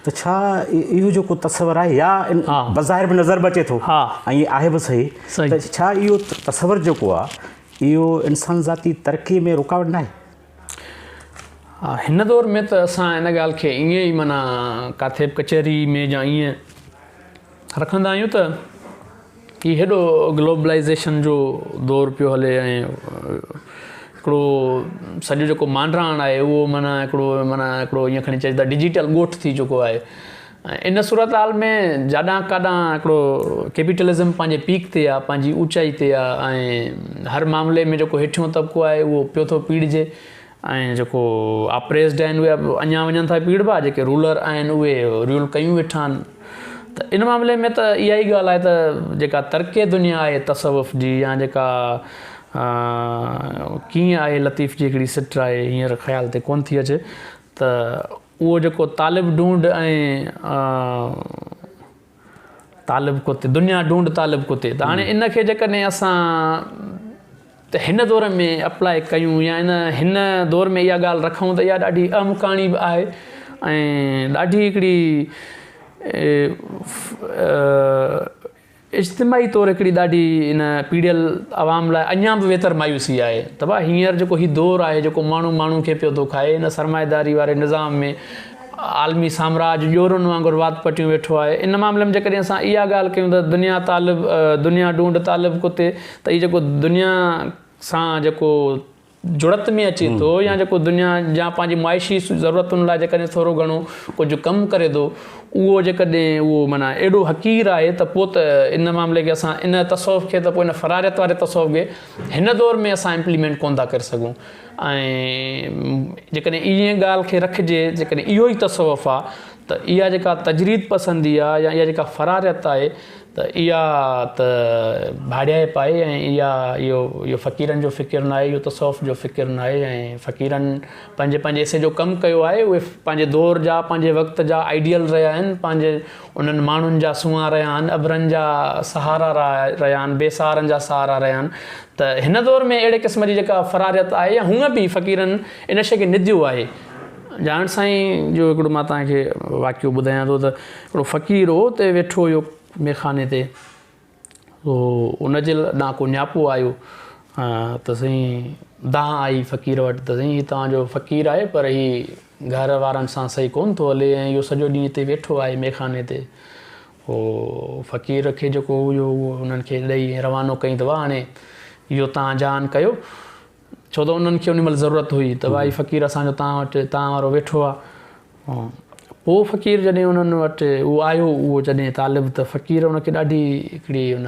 [SPEAKER 1] ته ڇا اهو جيڪو تصور آهي يا بظاهر به نظر به اچي ٿو ۽ آهي به صحيح ته ڇا اهو تصور جيڪو آهي اهو انسان ذاتي ترقي ۾ رڪاوٽ ناهي؟
[SPEAKER 2] هن دور ۾ ته اسان ان ڳالهه کي ائين ئي معنيٰ ڪاٿي به ڪچهري ۾ يا ائين رکندا آهيون ته هي هيڏو گلوبلائيزيشن جو دور پيو هلي ۽ هڪڙو سڄو جيڪو مانڊراڻ آهي اهو معنيٰ هڪڙو معنيٰ هڪڙو ائين کڻي چئجي ته ڊجيٽل ڳوٺ ٿي چڪو آهي ۽ ان صورتحال ۾ جاڏانهن ڪاڏانهن هڪڙو ڪيپيٽلزم پنهنجي پيڪ تي آهي پنهنجي اوچائي تي آهي ۽ هر معاملي ۾ جيڪو هيٺيون طبقو آهي اهو پيو ٿو پيڙجي ۽ جيڪو آپريسڊ آهن اهي اڃا وڃن ٿا پيڙبا جيڪي رولر آهن اهي رول ڪيون ويٺا آهن ته ان معاملي ۾ ته اها ئي ڳالهه آهي ته جيڪا ترڪ دنيا آهي تصوف جي يا جيڪا ڪيئن آهي لطيف جي هڪڙي سٽ آهي هينئر خيال تي ڪونه ٿي اچي ته اهو جيڪو طالب ڍونڍ ۽ طالب ڪتي دنيا ڍونڍ طالب ڪتي ته هاڻي ان کي جيڪڏهن اسان ته هن دور ۾ اپلاء ڪيون يا ان هن دور ۾ اها ڳالهه رکون ته اها ڏاڍي اهم ڪهاڻي به آهي ۽ ڏاڍي هڪڙي اجتماعي طور هڪڙي ڏاڍي ان پيڙيل عوام لاء اڃا به ويتر مايوسي آهي ته ڀا هينئر جيڪو هي دور آهي جيڪو ماڻهو ماڻهو کي پيو ٿو کائي ان سرمائيداري واري نظام ۾ عالمي سامراج ڄورن وانگر وات پٽيون ويٺو آهي ان معاملي ۾ جيڪڏهن اسان اها ڳالهه ڪيون ته دنيا طالب دنيا ڍونڍ طالب ڪتي ته هي جيڪو دنيا سان جيڪو جڙت ۾ اچي ٿو يا جيڪو دنيا جا پنهنجي معاشي ضرورتن لاء جيڪڏهن ٿورو گهڻو ڪجهه ڪم ڪري ٿو اهو جيڪڏهن اهو معنيٰ ايڏو حقير آهي ته پوء ته ان معاملي کي اسان ان تصوف کي ته پوء ان فراريت واري تصوف کي هن دور ۾ اسان امپليمينٽ ڪونه ٿا ڪري سگهون ۽ جيڪڏهن ائين ڳالهه کي رکجي جيڪڏهن اهو ئي تصوف آهي ته اها جيڪا تجريد پسندي آهي يا اها جيڪا فراريت آهي ته اها ته ڀاڙيائپ آهي ۽ اها اهو اهو فقيرن جو فڪر ناهي اهو تصوف جو فڪر ناهي ۽ فقيرن پنهنجي پنهنجي حصي جو ڪم ڪيو آهي اهي پنهنجي دور جا پنهنجي وقت جا آئيڊيل رهيا آهن پنهنجي انهن ماڻهن جا سونهان رهيا آهن اڀرن جا سهارا رهيا آهن بي سهارن جا سهارا رهيا آهن ته هن دور ۾ اهڙي قسم جي جيڪا فراريت آهي يا هونء به فقيرن ان شيء کي نديو آهي جانڻ سائين جو هڪڙو مان توهان کي واقعو ٻڌايان ٿو ته هڪڙو فقير هو اتي ويٺو هيو ميخاني تي سو ان جي ڏانهن ڪو نياپو آيو ته سائين دانهن آئي فقير وٽ ته سائين هي توهان جو فقير آهي پر هي گهر وارن سان صحيح ڪونه ٿو هلي ۽ اهو سڄو ڏينهن هتي ويٺو آهي ميخاني تي پوء فقير کي جيڪو هيو اهو انهن کي ڏئي روانو ڪيائين ته واهه هاڻي اهو توهان جان ڪيو ڇو ته انهن کي ان مهل ضرورت هئي ته ڀائي فقير اسان جو توهان وٽ توهان وارو ويٺو آ. پوء فقير جڏهن انهن وٽ اهو آيو اهو جڏهن طالب ته فقير ان کي ڏاڍي هڪڙي ان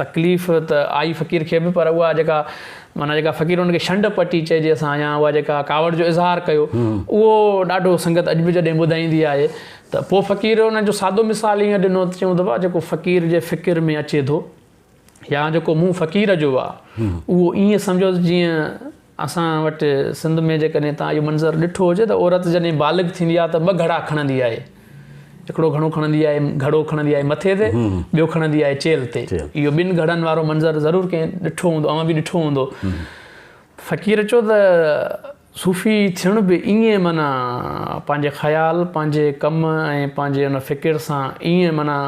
[SPEAKER 2] تڪليف ته آئي فقير کي به پر اها جيڪا معنيٰ جيڪا فقير ان کي شنڊ پٽي چئجي اسان يا اها جيڪا ڪاوڙ جو اظهار ڪيو اهو ڏاڍو سنگت اڄ به جڏهن ٻڌائيندي آهي ته پوء فقير ان جو سادو مثال ائين ڏنو ته چيائون ته جيڪو فقير جي فڪر ۾ اچي ٿو يا جيڪو منهن فقير جو آ اهو ائين سمجهو ته جيئن اسان وٽ سنڌ ۾ جيڪڏهن توهان اهو منظر ڏٺو هجي ته عورت جڏهن بالغ ٿيندي آ ته ٻه گهڙا کڻندي آهي هڪڙو گهڻو کڻندي آهي گهڙو کڻندي آهي مٿي تي ٻيو کڻندي آهي چيلهه تي اهو ٻن گهڙن وارو منظر ضرور ڪنهن ڏٺو هوندو اوهان به ڏٺو هوندو فقير چيو ته صوفي ٿيڻ به ائين معنيٰ پنهنجي خيال، پنهنجي ڪم ۽ پنهنجي ان فڪر سان ائين معنيٰ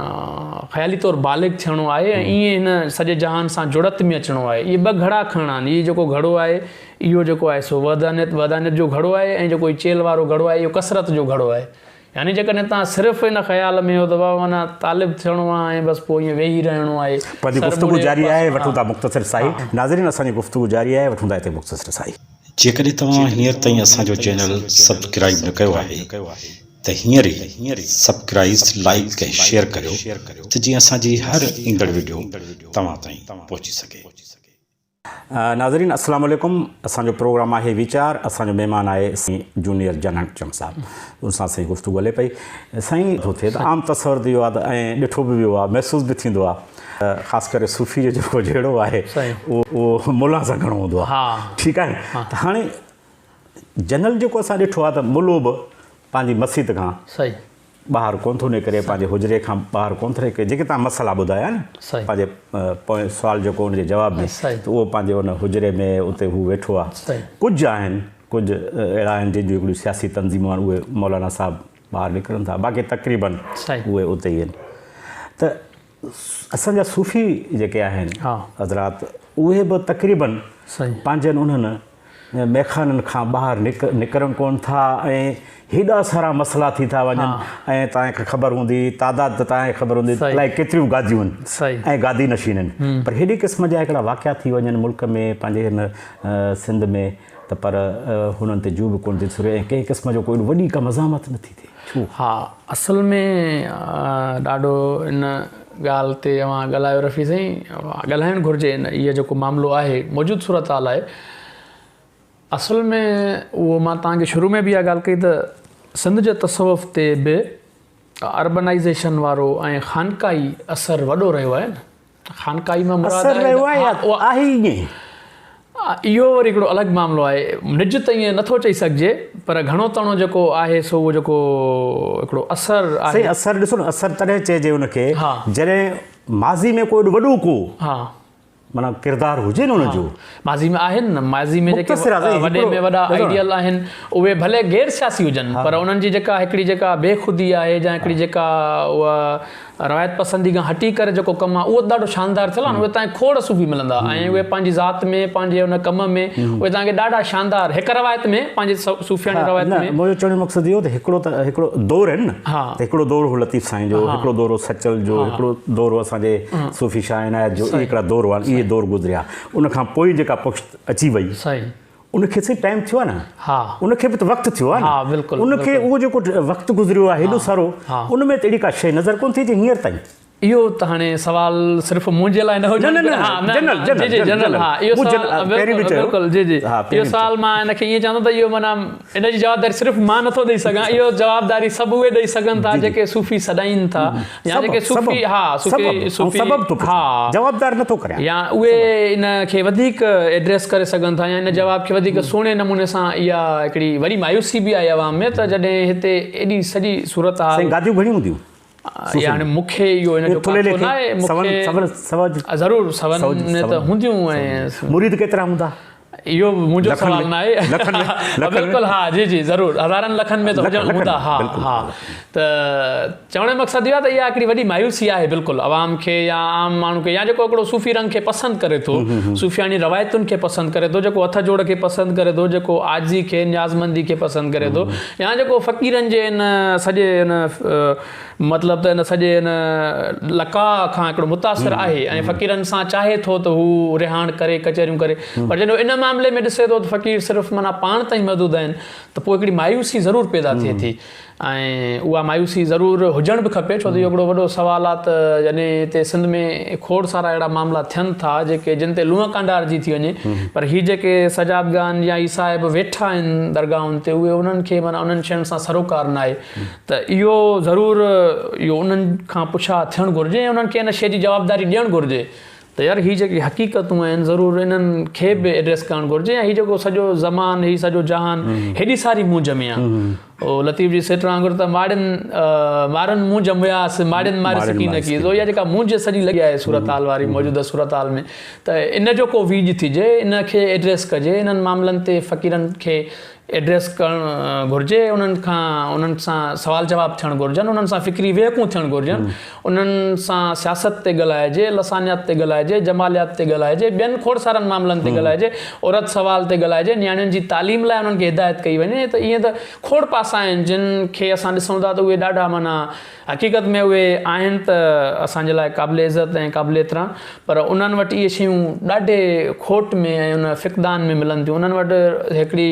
[SPEAKER 2] خيالي طور بالغ ٿيڻو آهي ۽ ائين هن سڄي جهان سان جڙت ۾ اچڻو آهي. اهي ٻه گهڙا کڻڻا آهن. هي جيڪو گهڙو آهي اهو جيڪو آهي سو وحدانيت وحدانيت جو گهڙو آهي ۽ جيڪو هي چيلهه وارو گهڙو آهي اهو ڪثرت جو گهڙو آهي. يعني جيڪڏهن توهان صرف ان خيال ۾ آهيو ته بابا معنيٰ طالب ٿيڻو آهي ۽ بس پوء ائين ويهي رهڻو آهي،
[SPEAKER 1] پنهنجي
[SPEAKER 2] سر
[SPEAKER 1] گفتگو
[SPEAKER 2] ٻوڙي
[SPEAKER 1] جاري
[SPEAKER 2] بس
[SPEAKER 1] آهي
[SPEAKER 2] ها
[SPEAKER 1] وٺون ٿا مختصر ساهي.
[SPEAKER 2] ها.
[SPEAKER 1] ناظرين اسان جي گفتگو جاري آهي وٺون ٿا هتي مختصر ساهي.
[SPEAKER 3] جيڪڏهن توهان هينئر تائين اسان جو چينل سبڪرائيب نه ڪيو آهي ته هينئر ئي سبڪرائيز، لائيڪ ۽ شيئر ڪريو ته جيئن اسان جي هر ايندڙ وڊيو توهان تائين پهچي سگهي.
[SPEAKER 1] ناظرين السلام عليڪم اسان جو پروگرام آهي ويچار اسان جو مهمان آهي سائين جونيئر جانڻ چنگ صاحب ان سان اسان جي گفتگو هلي پئي سائين ٿو ٿئي ته عام تصور ته اهو آهي ته ۽ ڏٺو به ويو آهي محسوس به ٿيندو آهي ته خاص ڪري صوفي جو جيڪو جهيڙو آهي اهو ملا سان گهڻو هوندو آهي ٺيڪ آهي ته هاڻي جنرل جيڪو اسان ڏٺو آهي ته ملو به پنهنجي مسيت کان ٻاهر ڪونه ٿو نڪري، پنهنجي حجري کان ٻاهر ڪونه ٿو نڪري، جيڪي توهان مسئلا ٻڌايا نه پنهنجي پوئين سوال جيڪو ان جي جواب ۾ ته اهو پنهنجي ان حجري ۾ اتي هو ويٺو آهي. ڪجهه آهن، ڪجهه اهڙا آهن جن جون هڪڙيون سياسي تنظيمون آهن، اهي مولانا صاحب ٻاهر نڪرن ٿا، باقي تقريبن اهي اتي ئي آهن. ته اسان جا صوفي جيڪي آهن حضرات اهي به تقريبن پنهنجن انهن ميخانن کان ٻاهر نڪرن ڪونه ٿا ۽ هيڏا سارا مسئلا ٿي ٿا وڃن ۽ توهان کي خبر هوندي تعداد ته توهان کي خبر هوندي الائي ڪيتريون گاديون آهن ۽ گادي نشين آهن پر هيڏي قسم جا هڪڙا واقعا ٿي وڃن ملڪ ۾ پنهنجي هن سنڌ ۾ ته پر هنن تي جوء به ڪونه ٿي سري ۽ ڪنهن قسم جو ڪوئي وڏي ڪا مزاحمت نه ٿي ٿئي. ڇو؟
[SPEAKER 2] ها اصل ۾ ڏاڍو ان ڳالهه تي اوهان ڳالهايو رفيع سائين ڳالهائڻ گهرجي ان اهو جيڪو معاملو آهي موجود صورتحال آهي اصل ۾ اهو مان توهان کي شروع ۾ به اها ڳالهه ڪئي ته سنڌ جي تصوف تي به اربنائيزيشن وارو ۽ خانقاهي اثر وڏو رهيو آهي نه. خانقاهي مان مراد
[SPEAKER 1] اثر رهيو آهي يا آهي ئي ائين؟
[SPEAKER 2] اهو وري هڪڙو الڳ معاملو آهي. نج ته ائين نٿو چئي سگهجي پر گهڻو تڻو جيڪو آهي سو اهو جيڪو هڪڙو اثر آهي.
[SPEAKER 1] سائين اثر ڏسو نه اثر تڏهن چئجي ان کي جڏهن ماضي ۾ ڪو ايڏو وڏو ڪو معنيٰ ڪردار هجي نه ان جو.
[SPEAKER 2] ماضي ۾ آهن نه ماضي ۾ جيڪي وڏي ۾ وڏا آئيڊيل آهن اهي ڀلي غير سياسي هجن پر انهن جي جيڪا هڪڙي جيڪا بي خودي آهي يا هڪڙي جيڪا اها روايت پسندي کان هٽي ڪري جيڪو ڪم آهي اهو ڏاڍو شاندار ٿيل آهي اهي تانکي کوڙ صوفي ملندا ۽ اهي پنهنجي ذات ۾ پنهنجي ان ڪم ۾ اهي تانکي ڏاڍا شاندار هڪ روايت ۾ پنهنجي صوفياڻي روايت ۾
[SPEAKER 1] منهنجو چوڻ جو مقصد اهو ته هڪڙو ته هڪڙو دور آهن نه ته هڪڙو دور هو لطيف سائين جو هڪڙو دور هو سچل جو هڪڙو دور هو اسان جي صوفي شاهه عنايت جو اهي هڪڙا دور هئا اهي دور گذريا ان کان پوء جيڪا پشت اچي وئي ان کي سائين ٽائيم ٿيو آهي نه ان کي به ته وقت ٿيو آهي نه ان کي اهو جيڪو وقت گذريو آهي هيڏو سارو ان ۾ ته اهڙي ڪا شيء نظر ڪونه ٿي اچي هينئر تائين.
[SPEAKER 2] اهو ته هاڻي سوال صرف منهنجي لاء نه هجڻ
[SPEAKER 1] نه نه جنرل جنرل
[SPEAKER 2] جي جنرل ها اهو سوال
[SPEAKER 1] پهرين به چيو
[SPEAKER 2] بلڪل جي جي اهو سوال مان ان کي ائين چوندم ته اهو معنيٰ ان جي جوابداري صرف مان نٿو ڏئي سگهان اهو جوابداري سڀ اهي ڏئي سگهن ٿا جيڪي صوفي سڏائين ٿا يا جيڪي صوفي ها صوفي
[SPEAKER 1] صوفي سبب ٿو ها جوابدار نٿو ڪريان
[SPEAKER 2] يا اهي ان کي وڌيڪ ايڊريس ڪري سگهن ٿا يا ان جواب کي وڌيڪ سهڻي نموني سان اها هڪڙي وڏي مايوسي به آهي عوام ۾ ته جڏهن هتي ايڏي سڄي صورتحال
[SPEAKER 1] سائين گاديون گهڻيون هونديون
[SPEAKER 2] يا هاڻي مون کي اهو ان جو
[SPEAKER 1] ڪافو نه آهي مون
[SPEAKER 2] کي ضرور سون ۾ ته هونديون
[SPEAKER 1] ۽ مريد ڪيترا هوندا
[SPEAKER 2] اهو منهنجو سوال نه آهي
[SPEAKER 1] لکن ۾
[SPEAKER 2] بلڪل ها جي جي ضرور هزارن لکن ۾ ته هجن هوندا ها ها ته چوڻ جو مقصد اهو آهي ته اها هڪڙي وڏي مايوسي آهي بلڪل عوام کي يا عام ماڻهو کي يا جيڪو هڪڙو صوفي رنگ کي پسند ڪري ٿو صوفياڻي روايتن کي پسند ڪري ٿو جيڪو هٿ جوڙ کي پسند ڪري ٿو جيڪو عاجزي کي نيازمندي کي پسند ڪري ٿو يا جيڪو فقيرن جي ان سڄي ان مطلب ته ان سڄي ان لقاء کان هڪڙو متاثر آهي ۽ فقيرن سان چاهي ٿو ته هو رهاڻ ڪري ڪچهريون ڪري پر جڏهن ان معاملي ۾ ڏسي ٿو ته فقير صرف معنيٰ پاڻ تائين محدود آهن ته پوء هڪڙي مايوسي ضرور پيدا ٿئي ٿي ۽ اها مايوسي ضرور هجڻ به کپي ڇو ته اهو هڪڙو وڏو سوال آهي ته جڏهن هتي سنڌ ۾ کوڙ سارا اهڙا معاملا ٿين ٿا جيڪي جن تي لونء ڪانڊارجي ٿي وڃي پر هي جيڪي سجادگان يا هي صاحب ويٺا آهن درگاهن تي اهي انهن کي معنيٰ انهن شين سان سروڪار ناهي ته اهو ضرور اهو انهن کان پڇا ٿيڻ گهرجي ۽ انهن کي ان شيء جي جوابداري ڏيڻ گهرجي ته يار هي جيڪي حقيقتون آهن ضرور انهن کي به ايڊريس ڪرڻ گهرجي ۽ هي جيڪو سڄو زمان هي سڄو جهان هيڏي ساري مونجهه ۾ آهي او لطيف جي سٽ وانگر ته ماڙين مارن مونجهه مياس ماڙين ماري سڪي نه ڪي اها جيڪا مونجهه سڄي لڳي آهي صورتحال واري موجوده صورتحال ۾ ته ان جو ڪو ويڄ ٿجي ان کي ايڊريس ڪجي انهن معاملن تي فقيرن کي ايڊريس ڪرڻ گهرجي، انهن کان انهن سان سوال جواب ٿيڻ گهرجن، انهن سان فڪري ويهڪون ٿيڻ گهرجن، انهن سان سياست تي ڳالهائجي، لسانيات تي ڳالهائجي، جماليات تي ڳالهائجي، ٻين کوڙ سارن معاملن تي ڳالهائجي، عورت سوال تي ڳالهائجي، نياڻين جي تعليم لاء انهن کي هدايت ڪئي وڃي ته ائين ته کوڙ پاسا آهن جن کي اسان ڏسون ٿا ته اهي ڏاڍا معنيٰ حقيقت ۾ اهي آهن ته اسان جي لاء قابل عزت ۽ قابل احترام پر انهن وٽ اهي شيون ڏاڍي کوٽ ۾ ۽ ان فقدان ۾ ملن ٿيون. انهن وٽ هڪڙي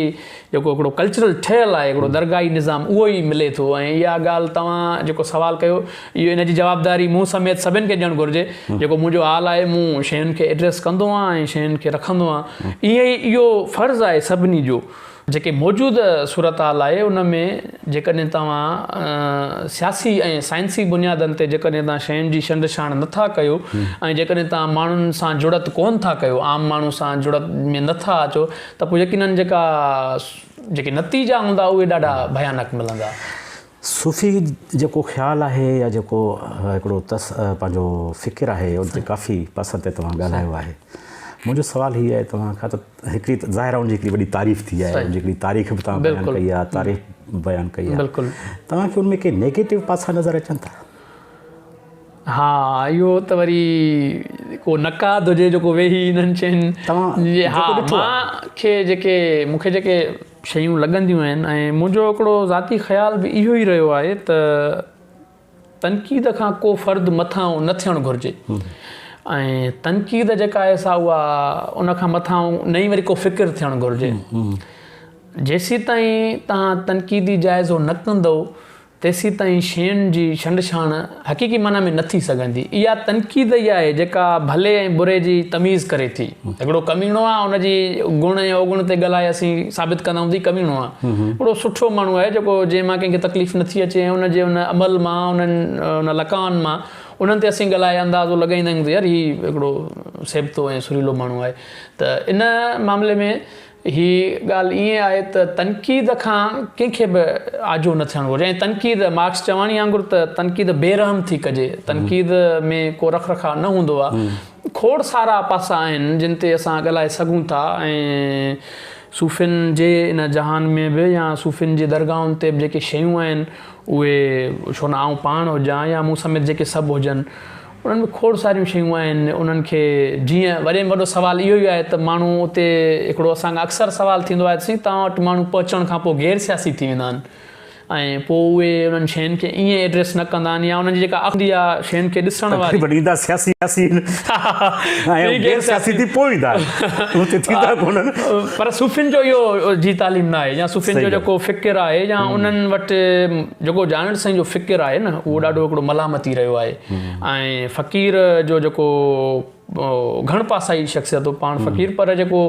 [SPEAKER 2] جيڪو هڪڙو ڪلچرل ٺهيل آهي هڪڙو درگاهي نظام اهو ئي ملي ٿو ۽ اها ڳالهه توهان جيڪو سوال ڪيو اهو ان جي جوابداري مون سميت سڀن کي ڏيڻ گهرجي. جيڪو منهنجو حال آهي مون شين کي ايڊريس ڪندو آهيان ۽ شين کي رکندو آهيان. ائين ئي اهو فرض آهي سڀني جو. جيڪي موجوده صورتحال آهي ان ۾ جيڪڏهن توهان سياسي ۽ سائنسي بنيادن تي جيڪڏهن توهان شين جي ڇنڊ ڇاڻ نه ٿا ڪيو ۽ جيڪڏهن توهان ماڻهن سان جڙت ڪونه ٿا ڪيو عام ماڻهو سان جڙت ۾ نه ٿا اچو ته پوء يقينن جيڪا جيڪي نتيجا هوندا اهي ڏاڍا ڀيانڪ ملندا.
[SPEAKER 1] صوفي جيڪو خيال آهي يا جيڪو هڪڙو تس پنهنجو فڪر آهي ان تي ڪافي پاسن تي توهان ڳالهايو آهي. منهنجو سوال هي آهي توهان کان ته هڪڙي ته ظاهر آهي ان جي هڪڙي وڏي تعريف ٿي آهي ان جي هڪڙي تاريخ به توهان بيان ڪئي آهي تاريخ بيان ڪئي آهي توهان کي ان ۾ ڪي نيگيٽو پاسا نظر اچن ٿا؟
[SPEAKER 2] ها اهو ته وري ڪو نقاد هجي جيڪو ويهي انهن شين جي ها مان کي جيڪي مون کي جيڪي شيون لڳنديون آهن ۽ منهنجو هڪڙو ذاتي خيال به اهو ئي رهيو آهي ته تنقيد کان ڪو فرد مٿانهون نه ٿيڻ گهرجي ۽ تنقيد جيڪا آهي سا اها ان کان مٿانهون نه ئي وري ڪو فڪر ٿيڻ گهرجي جيسيتائين توهان تنقيدي جائزو نه ڪندؤ تيسيتائين شين جي ڇنڊڇاڻ حقيقي معنيٰ ۾ نه ٿي سگهندي. اها تنقيد ئي آهي جيڪا ڀلي ۽ بري جي تميز ڪري ٿي. هڪڙو ڪميڻو آهي ان جي گڻ ۽ اوگڻ تي ڳالهائي اسين ثابت ڪندا آهيون ته هي ڪميڻو آهي. هڪڙو سٺو ماڻهو آهي جيڪو جنهن مان ڪنهن کي تڪليف نه ٿي اچي ۽ ان جي ان عمل مان انهن ان لقائن مان انهن تي اسين ڳالهائي اندازو لڳائيندا آهيون ته يار هي هڪڙو سيبتو ۽ سريلو ماڻهو آهي ته ان معاملي ۾ هي ڳالهه ائين آهي ته تنقيد کان ڪنهن کي به آجو نه ٿيڻ گهرجي ۽ تنقيد مارڪس چواڻي وانگر ته تنقيد بي رحم ٿي ڪجي، تنقيد ۾ ڪو رک رکاء نه هوندو آهي. کوڙ سارا پاسا آهن جن تي اسان ڳالهائي سگهون ٿا ۽ صوفين جي ان جهان ۾ به يا صوفين جي درگاهن تي به جيڪي شيون آهن اهي ڇو نه آئون پاڻ هجان يا مون سميت جيڪي سڀ هجن انهن ۾ کوڙ ساريون شيون آهن انهن کي جيئن وڏي ۾ وڏو سوال اهو ئي آهي ته ماڻهو اتي هڪڙو اسان کان اڪثر سوال ٿيندو آهي ته سائين توهان وٽ ماڻهو پهچڻ کان پوء غير سياسي ٿي ويندا آهن ۽ پوء اهي انهن شين کي ائين ايڊريس نه ڪندا آهن يا انهن جي جيڪا اک هوندي آهي شين کي ڏسڻ واري.
[SPEAKER 1] تقريبن ايندا سياسي آهن ۽ غير سياسي ٿي پوء ايندا آهن اتي ٿيندا ڪونهن.
[SPEAKER 2] پر صوفين جو اهو جي تعليم نه آهي يا صوفين جو جيڪو فڪر آهي يا انهن وٽ جيڪو جانڻ سائين جو فڪر آهي نه اهو ڏاڍو هڪڙو ملامتي رهيو آهي ۽ فقير جو جيڪو گهڻ پاسائي شخصيت هو پاڻ فقير پر جيڪو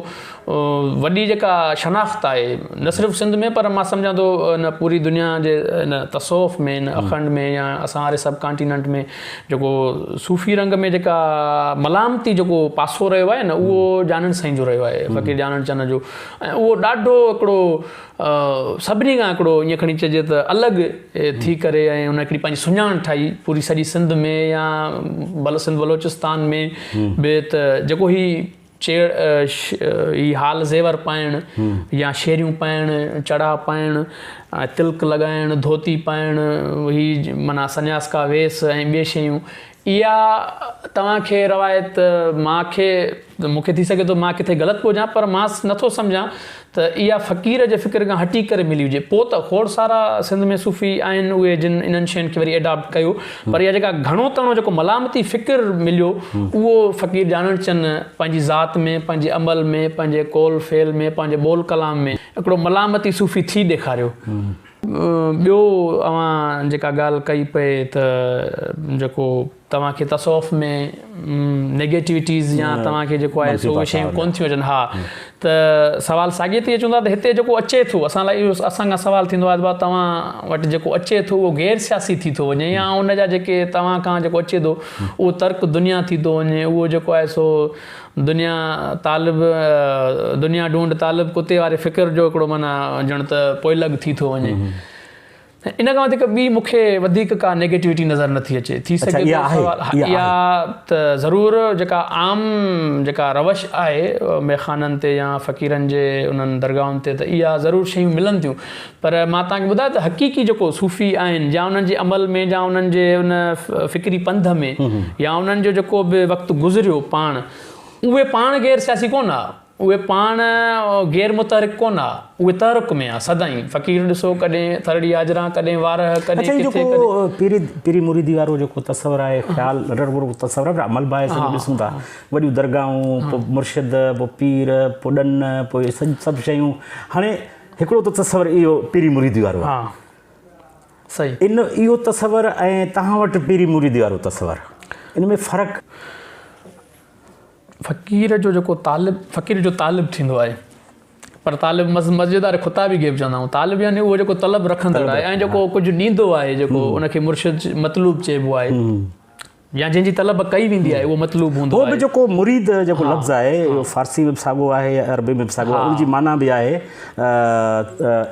[SPEAKER 2] وڏي جيڪا شناخت آهي نه صرف سنڌ ۾ پر مان سمجهان ٿو ان پوري دنيا جي ان تصوف ۾ ان اکنڊ ۾ يا اسان واري سب ڪانٽيننٽ ۾ جيڪو صوفي رنگ ۾ جيڪا ملامتي جيڪو پاسو رهيو آهي نه اهو جانڻ سائين جو رهيو آهي فقير جانڻ چن جو ۽ اهو ڏاڍو هڪڙو سڀني کان هڪڙو ائين کڻي چئجي ته الڳ ٿي ڪري ۽ ان هڪڙي پنهنجي سڃاڻ ٺاهي پوري سڄي سنڌ ۾ يا بل سنڌ بلوچستان ۾ به ته جيڪو هي چيڙ هي حال زيور پائڻ يا شيريون پائڻ چڙا پائڻ تلڪ لڳائڻ ڌوتي پائڻ هي معنيٰ سنياس ڪا ويس ۽ ٻي شيون اها توهان کي روايت مان کي مون کي ٿي سگهي ٿو مان ڪٿي غلط به هجان پر مان نٿو سمجهان ته اها فقير جي فڪر کان هٽي ڪري ملي هجي. پوء ته کوڙ سارا سنڌ ۾ صوفي آهن اهي جن انهن شين کي وري ايڊاپٽ ڪيو پر اها جيڪا گهڻو تڻو جيڪو ملامتي فڪر مليو اهو فقير جانڻ چن پنهنجي ذات ۾ پنهنجي عمل ۾ پنهنجي قول فعل ۾ پنهنجي ٻول ڪلام ۾ هڪڙو ملامتي صوفي ٿي ڏيکاريو. ٻيو اوهان جيڪا ڳالهه ڪئي پئي ته جيڪو توهان کي تصوف ۾ نيگيٽوٽيز يا توهان کي جيڪو آهي سو اهي شيون ڪون ٿيون اچن ها ته سوال ساڳي تي اچون ٿا ته هتي جيڪو اچي ٿو اسان لاء اهو اسان کان سوال ٿيندو آهي ته توهان وٽ جيڪو اچي ٿو اهو غير سياسي ٿي ٿو وڃي يا ان جا جيڪي توهان کان جيڪو اچي ٿو اهو ترڪ دنيا ٿي ٿو وڃي اهو جيڪو آهي سو دنيا طالب دنيا ڍونڍ طالب ڪتي واري فڪر جو هڪڙو معنيٰ ڄڻ ته پوئلڳ ٿي ٿو وڃي ان کان وڌيڪ ٻي مون کي وڌيڪ ڪا نيگيٽوٽي نظر نٿي اچي ٿي سگهي ٿو سوال اها ته ضرور جيڪا عام جيڪا روش آهي ميخانن تي يا فقيرن جي انهن درگاهن تي ته اها ضرور شيون ملن ٿيون پر مان توهان کي ٻڌايو ته حقيقي جيڪو صوفي آهن يا انهن جي عمل ۾ يا انهن جي ان فڪري پنڌ ۾ يا انهن جو جيڪو به وقت گذريو پاڻ اهي پاڻ غير سياسي ڪونه ها اهي پاڻ غير متحرڪ ڪونه ها اهي تحرڪ ۾ ها سدائين فقير ڏسو ڪڏهن ٿرڙي حاجران ڪڏهن وارهه ڪڏهن
[SPEAKER 1] اڇا هي
[SPEAKER 2] ڪٿي
[SPEAKER 1] جيڪو
[SPEAKER 2] ڪڏهن
[SPEAKER 1] پيري پيري مريدي وارو جيڪو تصور آهي خيال رڳو تصور آهي پر عمل به آهي اسان ڏسون ٿا وڏيون درگاهون پوء مرشد پوء پير پوء ڏن پوء اهي سڀ شيون هاڻي هڪڙو ته تصور اهو پيري مريدي وارو آهي.
[SPEAKER 2] ها صحيح.
[SPEAKER 1] ان اهو تصور ۽ توهان وٽ پيري مريدي وارو تصور ان ۾ فرق؟
[SPEAKER 2] فقير جو جيڪو طالب فقير جو طالب ٿيندو آهي پر طالب مسجد واري خطابي کي به چوندا آهيون طالب يعني اهو جيڪو طلب رکندڙ آهي ۽ جيڪو ڪجهه ڏيندو آهي جيڪو ان کي مرشد مطلوب چئبو آهي. يا جنهن جي طلب ڪئي ويندي آهي اهو مطلوب هوندو
[SPEAKER 1] آهي. هو به جيڪو مريد جيڪو لفظ آهي اهو فارسي ۾ به ساڳو آهي عربي ۾ به ساڳو آهي ان جي معنيٰ به آهي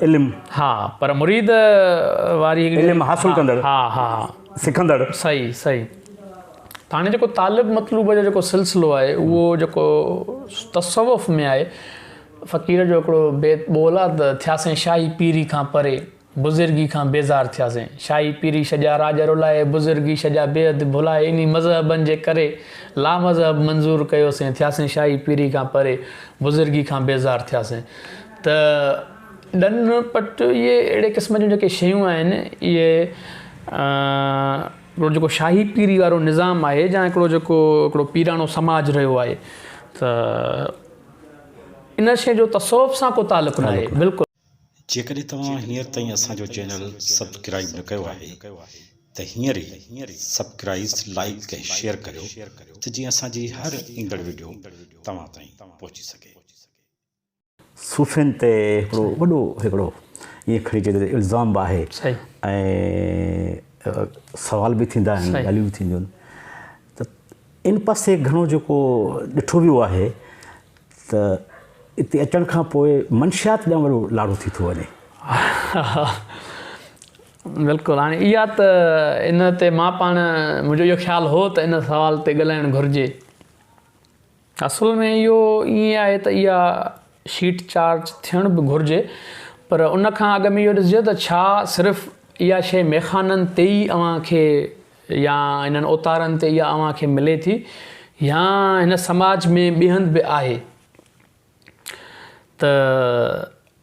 [SPEAKER 1] علم.
[SPEAKER 2] ها پر مريد واري هڪڙي
[SPEAKER 1] علم حاصل ڪندڙ
[SPEAKER 2] ها ها
[SPEAKER 1] سکندڙ.
[SPEAKER 2] صحيح صحيح ته هاڻي جيڪو طالب مطلوب جو جيڪو سلسلو آهي اهو جيڪو تصوف ۾ آهي فقير جو هڪڙو بيت ٻول آهي ته ٿياسين شاهي پيري کان پري بزرگي کان بيزار ٿياسين. شاهي پيري ڇڏيا راڄ رلائي، بزرگي ڇڏيا بيحد ڀلائي، انهي مذهبن جي ڪري لامذهب منظور ڪيوسين، ٿياسين شاهي پيري کان پري، بزرگي کان بيزار ٿياسين. ته ڏن پٽ اهي اهڙي قسم جون جيڪي شيون آهن اهي هڪڙو جيڪو شاهي پيري وارو نظام آهي يا هڪڙو جيڪو هڪڙو پيراڻو سماج رهيو آهي ته ان شيء جو تصوف سان ڪو تعلق ناهي بلڪل.
[SPEAKER 3] جيڪڏهن توهان هينئر تائين اسان جو چينل سبڪرائيب نه ڪيو آهي ته هينئر ئي سبڪرائيز، لائيڪ ۽ شيئر ڪريو ته جيئن اسان جي هر ايندڙ وڊيو توهان تائين پهچي سگهي.
[SPEAKER 1] صوفين تي هڪڙو وڏو هڪڙو ائين کڻي چئجي ته الزام به آهي ۽ سوال به ٿيندا آهن ڳالهيون به ٿينديون آهن ته ان پاسي گهڻو جيڪو ڏٺو ويو آهي ته اتي اچڻ کان پوء منشيات ڏانهن وڏو لاڙو ٿي ٿو وڃي.
[SPEAKER 2] بلڪل هاڻي اها ته ان تي مان پاڻ منهنجو اهو خيال هو ته ان سوال تي ڳالهائڻ گهرجي. اصل ۾ اهو ائين آهي ته اها شيٽ چارج ٿيڻ به گهرجي پر ان کان اڳ ۾ اهو ڏسجي ته ڇا صرف اها شيء ميخانن تي ئي اوهان کي يا انهن اوتارن تي اها اوهان کي ملي ٿي يا هن سماج ۾ ٻئي هنڌ به آهي ته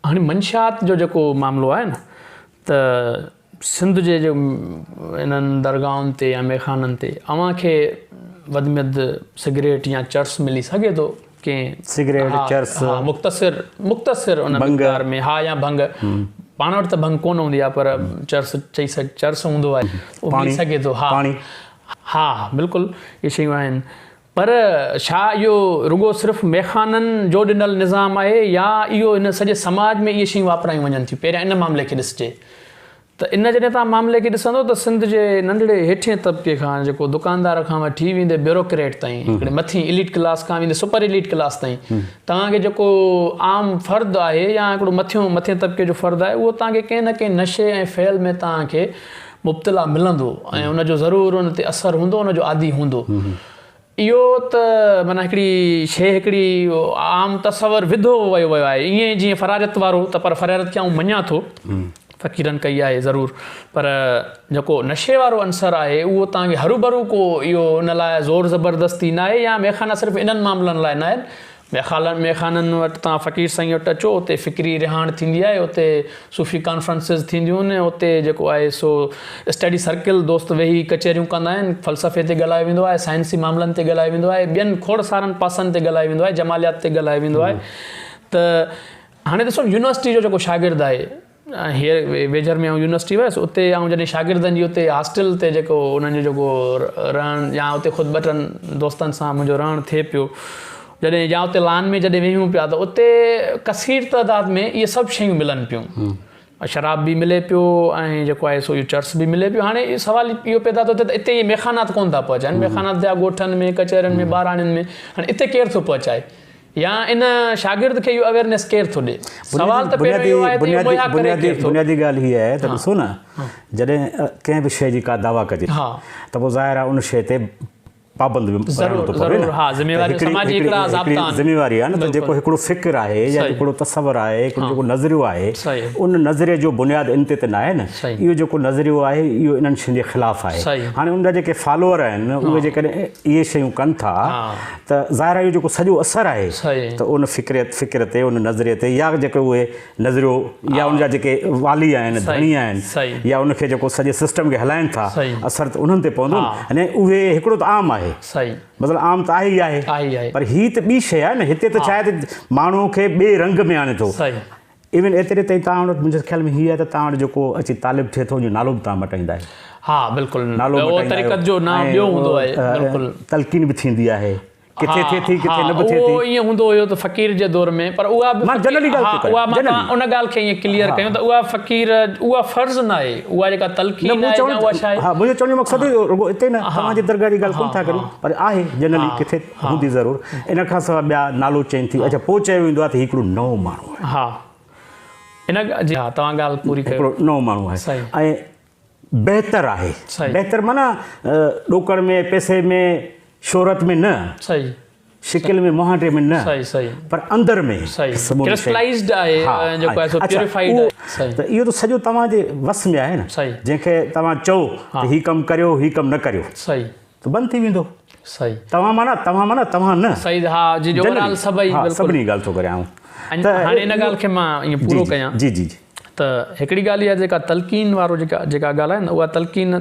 [SPEAKER 2] هاڻي منشيات جو جيڪو معاملو آهي نه ته سنڌ جي جو انهن درگاهن تي يا ميخانن تي اوهان کي وڌ ۾ وڌ سگريٽ يا چرس ملي سگهي ٿو ڪنهن
[SPEAKER 1] سگريٽ چرس
[SPEAKER 2] ها مختصر مختصر ان مقدار ۾ ها يا ڀنگ پاڻ وٽ ته ڀنگ ڪونه هوندي آهي پر چرس چئي سگهه چرس هوندو آهي اهو ملي سگهي ٿو ها ها بلڪل اهي شيون آهن پر ڇا اهو رڳو صرف ميخانن جو ڏنل نظام آهي يا اهو هن سڄي سماج ۾ اهي شيون واپرايون وڃن ٿيون پهريان ان معاملي کي ڏسجي ته ان جڏهن توهان معاملي کي ڏسندو ته سنڌ جي ننڍڙي هيٺين طبقي کان جيڪو دڪاندار کان وٺي ويندي بيوروڪريٽ تائين هڪڙي مٿين ايليٽ ڪلاس کان ويندي سپر ايليٽ ڪلاس تائين توهان کي جيڪو عام فرد آهي يا هڪڙو مٿيون مٿين طبقي جو فرد آهي اهو توهان کي ڪنهن نه ڪنهن نشي ۽ فعل ۾ توهان کي مبتلا ملندو ۽ ان جو ضرور ان تي اثر هوندو ان جو عادي هوندو. اهو ته معنيٰ هڪڙي شيء هڪڙي عام تصور وڌو ويو ويو آهي ائين ئي جيئن فراريت وارو ته پر فراريت کي آئون مڃان ٿو فقيرن ڪئي آهي ضرور پر جيڪو نشي وارو عنصر آهي اهو توهان کي هروڀرو ڪو اهو ان لاء زور زبردستي ناهي يا ميخانا صرف انهن معاملن لاء ناهن ميخالن ميخانن وٽ توهان فقير سائين وٽ اچو اتي فڪري رهاڻ ٿيندي آهي اتي صوفي ڪانفرنسز ٿينديون آهن اتي جيڪو آهي سو اسٽڊي سرڪل دوست ويهي ڪچهريون ڪندا آهن فلسفي تي ڳالهايو ويندو آهي سائنسي معاملن تي ڳالهايو ويندو آهي ٻين کوڙ سارن پاسن تي ڳالهايو ويندو آهي جماليات تي ڳالهايو ويندو آهي ته هاڻي ڏسو يونيورسٽي جو جيڪو شاگرد آهي هينئر ويجهر ۾ آئون يونيورسٽي ويس اتي آئون جڏهن شاگردن جي اتي هاسٽل تي جيڪو انهن جو جيڪو رهڻ يا اتي خود ٻه ٽن دوستن سان منهنجو رهڻ ٿئي پيو جڏهن يا اتي لان ۾ جڏهن ويهون پيا ته اتي ڪثير تعداد ۾ اهي سڀ شيون ملن پيون شراب به ملي پيو ۽ جيڪو آهي سو اهو چرس به ملي پيو هاڻي سوال اهو پيدا ٿو ٿئي ته اتي اهي ميخانات ڪونه ٿا پهچائن ميخانات ٿيا ڳوٺن ۾ ڪچهرين ۾ ٻاراڻين ۾ هاڻي اتي ڪير ٿو پهچائي يا ان شاگرد کي اهو اويرنيس ڪير ٿو ڏي؟ سوال ته پهريون اهو آهي ته اهو مهيا ڪري ڪير ٿو؟
[SPEAKER 1] بنيادي ڳالهه هيء آهي ته ڏسو نه جڏهن ڪنهن به شيء جي ڪا دعويٰ ڪجي ته پوء ظاهر آهي ان شيء تي پابند به رهڻو ٿو پوي نه هڪڙي ذميواري آهي نه ته جيڪو هڪڙو فڪر آهي يا هڪڙو تصور آهي هڪڙو جيڪو نظريو آهي ان نظريي جو بنياد ان تي ته ناهي نه اهو جيڪو نظريو آهي اهو انهن شين جي خلاف آهي هاڻي ان جا جيڪي فالوور آهن اهي جيڪڏهن اهي شيون ڪن ٿا ته ظاهر آهي اهو جيڪو سڄو اثر آهي ته ان فڪريت فڪر تي ان نظريي تي يا جيڪو اهي نظريو يا ان جا جيڪي والي آهن ڌڻي آهن يا ان کي جيڪو سڄي سسٽم کي هلائن ٿا اثر ته انهن تي پوندو نه يعني اهي هڪڙو ته عام آهي مطلب عام ته آهي ئي آهي پر هي ته ٻي شيء آهي نه هتي ته ڇا آهي ته ماڻهو کي ٻئي رنگ ۾ آڻي ٿو. ايون ايتري تائين توهان وٽ منهنجي خيال ۾ هي آهي ته توهان وٽ جيڪو اچي طالب ٿئي ٿو ان جو نالو به توهان مٽائيندا آهيو.
[SPEAKER 2] ها بلڪل
[SPEAKER 1] نالو
[SPEAKER 2] اهو
[SPEAKER 1] مٽائيندا
[SPEAKER 2] طريقت
[SPEAKER 1] آهيو
[SPEAKER 2] جو نام ٻيو هوندو آهي
[SPEAKER 1] ۽
[SPEAKER 2] بلڪل.
[SPEAKER 1] تلقين به ٿيندي آهي. ڪٿي ٿئي ٿي ڪٿي نه به ٿئي ٿي.
[SPEAKER 2] اهو ائين هوندو هيو ته فقير جي دور ۾ پر اها به
[SPEAKER 1] مان جنرلي ڳالهه ٿو ڪريان
[SPEAKER 2] اها مان توهان ان ڳالهه کي ائين ڪليئر ڪيون ته اها فقير اها فرض نه آهي اها جيڪا تلقين آهي يا اها ڇا آهي.
[SPEAKER 1] ها منهنجو چوڻ جو مقصد اهو رڳو اتي نه توهان جي درگاهه جي ڳالهه ڪونه ٿا ڪريون پر آهي جنرلي ڪٿي هوندي ضرور ان کان سواء ٻيا نالو چين ٿي اڇا پوء چيو ويندو آهي ته هي هڪڙو نئون ماڻهو آهي.
[SPEAKER 2] ها ان جي ها توهان ڳالهه پوري ڪيو.
[SPEAKER 1] هڪڙو نئون ماڻهو آهي ۽ بهتر آهي. بهتر معنيٰ ڏوڪڙ ۾ پئسي ۾ شهرت ۾ نه. شڪل ۾ مهانڊي ۾ نه. پر اندر ۾
[SPEAKER 2] ڪرسٽلائيزڊ آهي جيڪو آهي سو پيوريفائيڊ آهي.
[SPEAKER 1] ته اهو ته سڄو توهان جي وس ۾ آهي نه. جنهن کي توهان چئو ته هي ڪم ڪريو هي ڪم نه ڪريو. ته بند ٿي ويندو. توهان معنيٰ توهان معنيٰ توهان نه.
[SPEAKER 2] صحيح ها جي جو اوور آل سڀئي
[SPEAKER 1] بلڪل. سڀني ڳالهه ٿو ڪريان آئون.
[SPEAKER 2] هاڻي ان ڳالهه کي مان ائين پورو ڪيان.
[SPEAKER 1] جي جي جي.
[SPEAKER 2] ته هڪڙي ڳالهه اها جيڪا تلقين وارو جيڪا جيڪا ڳالهه آهي نه اها تلقين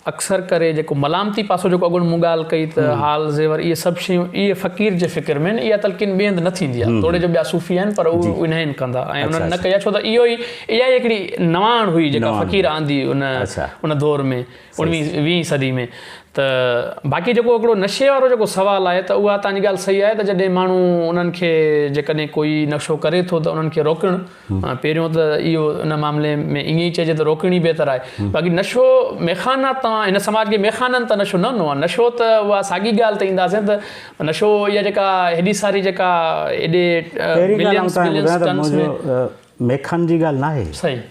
[SPEAKER 2] اڪثر ڪري جيڪو ملامتي پاسو جيڪو اڳوڻ مون ڳالهه ڪئي ته حال زيور اهي سڀ شيون اهي فقير جي فڪر ۾ آهن اها تلقين ٻئي هنڌ نه ٿيندي آهي توڙي جو ٻيا صوفي آهن پر اهي انهن ڪندا ۽ انهن نه ڪئي آهي ڇو ته اهو ئي اها ئي هڪڙي نواڻ هئي جيڪا فقير آندي ان ان دور ۾ اڻويهين ويهين صدي ۾ ته باقي جيڪو هڪڙو نشي وارو جيڪو سوال آهي ته اها توهان جي ڳالهه صحيح آهي ته جڏهن ماڻهو انهن کي جيڪڏهن ڪوئي نشو ڪري ٿو ته انهن کي روڪڻ پهريون ته اهو ان معاملي ۾ ائين ئي چئجي ته روڪڻ ئي بهتر آهي باقي نشو ميخانا توهان هن سماج کي ميخانن ته نشو نه ڏنو آهي نشو ته اها ساڳي ڳالهه تي اينداسين ته نشو اها جيڪا هيڏي ساري جيڪا هيڏي ملينس بلينس ٽنس ۾
[SPEAKER 1] ميخان جي ڳالهه ناهي.
[SPEAKER 2] صحيح.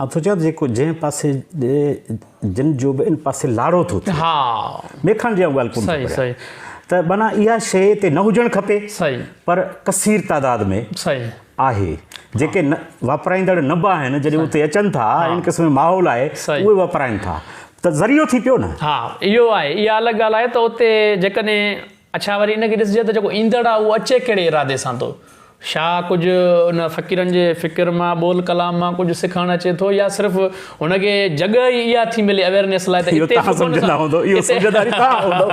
[SPEAKER 1] آئون ٿو چوان ته جيڪو جنهن پاسي ڏي جن جو به ان پاسي لاڙو ٿو ٿئي. ميکڻ جي آئون ڳالهه ڪونه ٿو ڪريان ته معنيٰ اها شيء اتي نه هجڻ کپي پر ڪثير تعداد ۾ آهي جيڪي نه واپرائيندڙ نه به آهن جڏهن اتي اچن ٿا ان قسم جو ماحول آهي اهي واپرائن ٿا ته ذريعو ٿي پيو نه.
[SPEAKER 2] ها اهو آهي اها الڳ ڳالهه آهي ته اتي جيڪڏهن اڇا وري ان کي ڏسجي ته جيڪو ايندڙ آهي اهو اچي ڪهڙي ارادي سان ٿو؟ ڇا ڪجهه ان فقيرن جي فڪر مان، ٻول ڪلام مان ڪجهه سکڻ اچي ٿو يا صرف هن کي جڳهه ئي اها ٿي ملي اويرنيس لاء ته
[SPEAKER 1] اهو
[SPEAKER 2] اتي
[SPEAKER 1] توهان
[SPEAKER 2] سڪون سان
[SPEAKER 1] سمجهندا هوندو اهو
[SPEAKER 2] اتي
[SPEAKER 1] سمجهداري توهان هوندو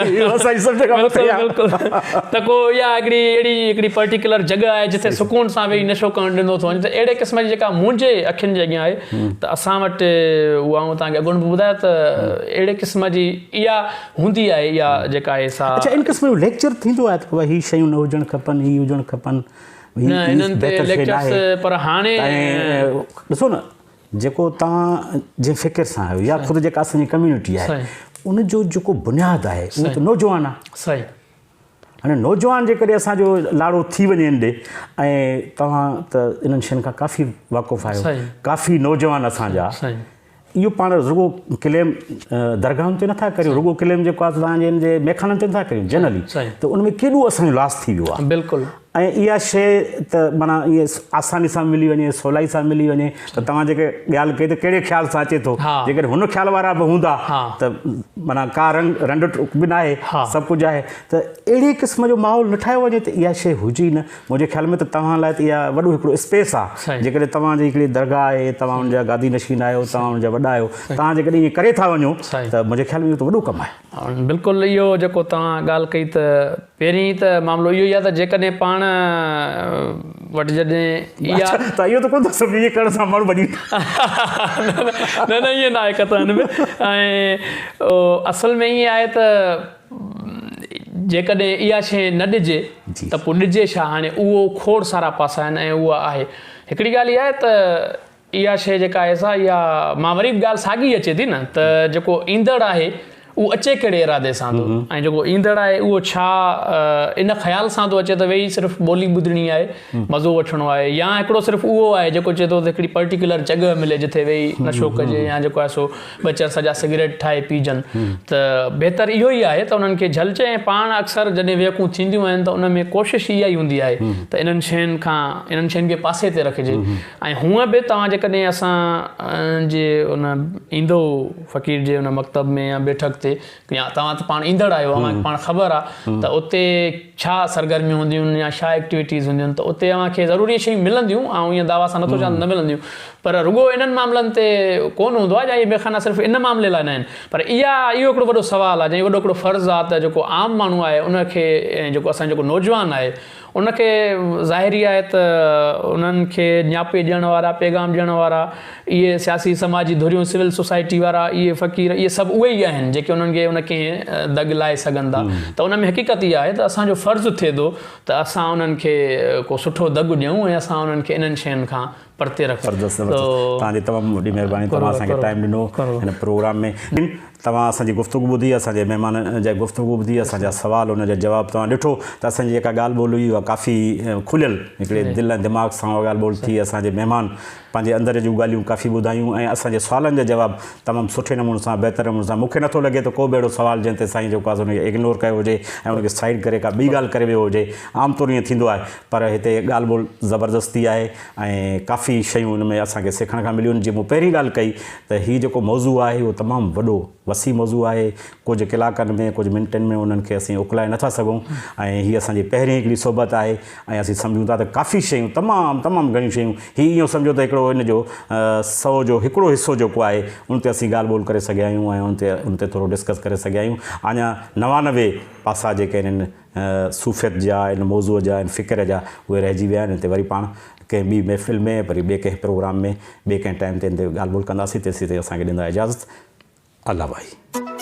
[SPEAKER 1] اهو اسان جي سمجهه کان مٿي
[SPEAKER 2] بلڪل
[SPEAKER 1] آهي.
[SPEAKER 2] بلڪل ته ڪو اها هڪڙي اهڙي هڪڙي پرٽيڪولر جڳهه آهي جتي سڪون سان ويهي نشو ڪرڻ ڏنو ٿو وڃي ته اهڙي قسم جي جيڪا منهنجي اکين جي اڳيان آهي ته اسان وٽ اهو آئون توهان کي اڳوڻ به ٻڌايو ته اهڙي قسم جي اها هوندي آهي اها جيڪا آهي سا.
[SPEAKER 1] اڇا ان قسم جو ليڪچر ٿيندو آهي ته بابا هي شيون نه هجڻ کپن هي هجڻ کپن هي
[SPEAKER 2] نه انهن تي
[SPEAKER 1] بهتر شي ناهي
[SPEAKER 2] ليڪچرس پر هاڻي
[SPEAKER 1] ۽ ڏسو نه جيڪو توهان جنهن فڪر سان آهيو يا خود جيڪا اسان جي ڪميونٽي آهي ان جو جيڪو بنياد آهي اهو ته نوجوان آهي
[SPEAKER 2] صحيح
[SPEAKER 1] هاڻي نوجوان جيڪڏهن اسان جو لاڙو ٿي وڃي ان ڏي ۽ توهان ته انهن شين کان ڪافي واقف آهيو ڪافي نوجوان اسان جا اهو پاڻ رڳو ڪليم درگاهن تي نٿا ڪريون رڳو ڪليم جيڪو آهي توهان جي ان جي ميخانن تي نٿا ڪريون جنرلي ته ان ۾ ڪيڏو اسان جو لاس ٿي ويو آهي
[SPEAKER 2] بلڪل
[SPEAKER 1] ۽ اها شيء ته معنيٰ ائين آساني سان ملي وڃي سولائي سان ملي وڃي ته توهان جيڪي ڳالهه ڪئي ته ڪهڙي خيال سان اچي ٿو جيڪڏهن هن خيال وارا به هوندا ته معنيٰ ڪا رنگ رنڊ ٽوڪ به ناهي سڀ ڪجهه آهي ته اهڙي قسم جو ماحول نه ٺاهيو وڃي ته اها شيء هجي ئي نه منهنجي خيال ۾ ته توهان لاء ته اها وڏو هڪڙو اسپيس آهي جيڪڏهن توهان جي هڪڙي درگاهه آهي توهان ان جا گادي نشين آهيو توهان ان جا وڏا آهيو توهان جيڪڏهن ائين ڪري ٿا وڃو ته منهنجي خيال ۾ اهو ته وڏو ڪم آهي.
[SPEAKER 2] بلڪل اهو جيڪو توهان ڳالهه ڪئي ته پهرين ته معاملو اهو ئي آهي ته جيڪڏهن پاڻ وٽ جڏهن اها.
[SPEAKER 1] اڇا ته اهو ته ڪونه ٿا سمجهو ائين ڪرڻ سان ماڻهو ڀڄي ويندا.
[SPEAKER 2] نه نه ائين ناهي قطعاً به ۽ اصل ۾ ائين آهي ته. جيڪڏهن اها شيء نه ڏجي ته پوء ڏجي ڇا؟ هاڻي اهو کوڙ سارا پاسا آهن ۽ اها آهي. هڪڙي ڳالهه اها آهي ته اها شيء جيڪا آهي سا اها مان وري به ڳالهه ساڳي اچي ٿي نه ته جيڪو ايندڙ آهي اهو اچي ڪهڙي ارادي سان ٿو ۽ جيڪو ايندڙ آهي اهو ڇا ان خيال سان ٿو اچي ته ويهي صرف ٻولي ٻڌڻي آهي مزو وٺڻو آهي يا هڪڙو صرف اهو آهي جيڪو چئي ٿو ته هڪڙي پرٽيڪولر جڳهه ملي جتي ويهي نشو ڪجي يا جيڪو آهي سو ٻه چرس جا سگريٽ ٺاهي پيئجن ته بهتر اهو ئي آهي ته انهن کي جهلجي ۽ پاڻ اڪثر جڏهن ويهڪون ٿينديون آهن ته ان ۾ ڪوشش اها ئي هوندي آهي ته انهن شين کان انهن شين کي پاسي تي رکجي ۽ هونء به توهان جيڪڏهن اسان جي ان ايندو فقير جي ان مڪتب ۾ يا بيٺڪ تي يا توهان ته پاڻ ايندڙ آهيو اوهان کي پاڻ خبر آهي ته اتي ڇا سرگرميون هونديون آهن يا ڇا ايڪٽيوٽيز هونديون آهن ته اتي اوهان کي ضروري شيون ملنديون آئون ائين دعويٰ سان نٿو چوان ته نه ملنديون. پر رڳو انهن معاملن تي ڪونه هوندو آهي يا اهي ميخانا صرف ان معاملي لاء ناهن پر اها اهو هڪڙو وڏو سوال آهي يا اهو وڏو هڪڙو فرض آهي ته جيڪو عام ماڻهو آهي ان کي ۽ جيڪو اسان جو جيڪو نوجوان آهي ان کي ظاهري آهي ته انهن کي نياپي ڏيڻ وارا پيغام ڏيڻ وارا اهي سياسي سماجي ڌريون سول سوسائٽي وارا اهي فقير اهي سڀ اهي ئي آهن جيڪي انهن کي ان ڪنهن دڳ لائي سگهن ٿا ته ان ۾ حقيقت اها آهي ته اسان جو فرض ٿئي ٿو ته اسان انهن کي ڪو سٺو دڳ ڏيون ۽ اسان انهن کي انهن شين کان پرتي رکون.
[SPEAKER 1] زبردست زبردست توهان جي تمام وڏي مهرباني توهان اسان کي ٽائيم ڏنو هن پروگرام ۾ توهان اسان جي گفتگو ٻڌي اسان جي مهمانن جا گفتگو ٻڌي اسان جا سوال ان جا جواب توهان ڏٺو ته اسان جي جيڪا ڳالهه ٻولهه هئي اها ڪافي کليل هڪڙي دل ۽ دماغ سان اها ڳالهه ٻولهه ٿي اسان جي مهمان پنهنجي اندر جون ڳالهيون ڪافي ٻڌايون ۽ اسان جي سوالن جا جواب تمام سٺي نموني سان بهتر نموني سان مون کي نٿو لڳي ته ڪو به اهڙو سوال جنهن تي سائين جيڪو آهي سو ان کي اگنور ڪيو هجي ۽ ان کي سائيڊ ڪري ڪا ٻي ڳالهه ڪري ويو هجي عام طور ائين ٿيندو آهي پر هتي ڳالهه ٻولهه زبردست ٿي آهي ۽ ڪافي شيون ان ۾ اسان کي سکڻ کان مليون جيئن مون پهرين ڳالهه ڪئي ته هي جيڪو موضوع آهي اهو تمام وڏو وسيع موضوع آهي ڪجهه ڪلاڪن ۾ ڪجهه منٽن ۾ انهن کي اسين اڪلائي نٿا سگهون ۽ هي اسان جي پهرين هڪڙي صحبت آهي ۽ اسين سمجهون ٿا ته ڪافي شيون تمام تمام گهڻيون شيون هي اهو سمجهو ته هڪڙو ان جو سو جو هڪڙو حصو جيڪو آهي ان تي اسين ڳالهه ٻولهه ڪري سگهيا آهيون ۽ ان تي ان تي ٿورو ڊسڪس ڪري سگهيا آهيون اڃا 99 پاسا جيڪي آهن صوفيت جا، ان موضوع جا، ان فڪر جا اهي رهجي ويا آهن، ان تي وري پاڻ ڪنهن ٻي محفل ۾ وري ٻئي ڪنهن پروگرام ۾ ٻئي ڪنهن ٽائيم تي ان تي ڳالهه ٻولهه ڪنداسين، تيسين تائين اسان کي ڏيندا اجازت. الله ڀائي.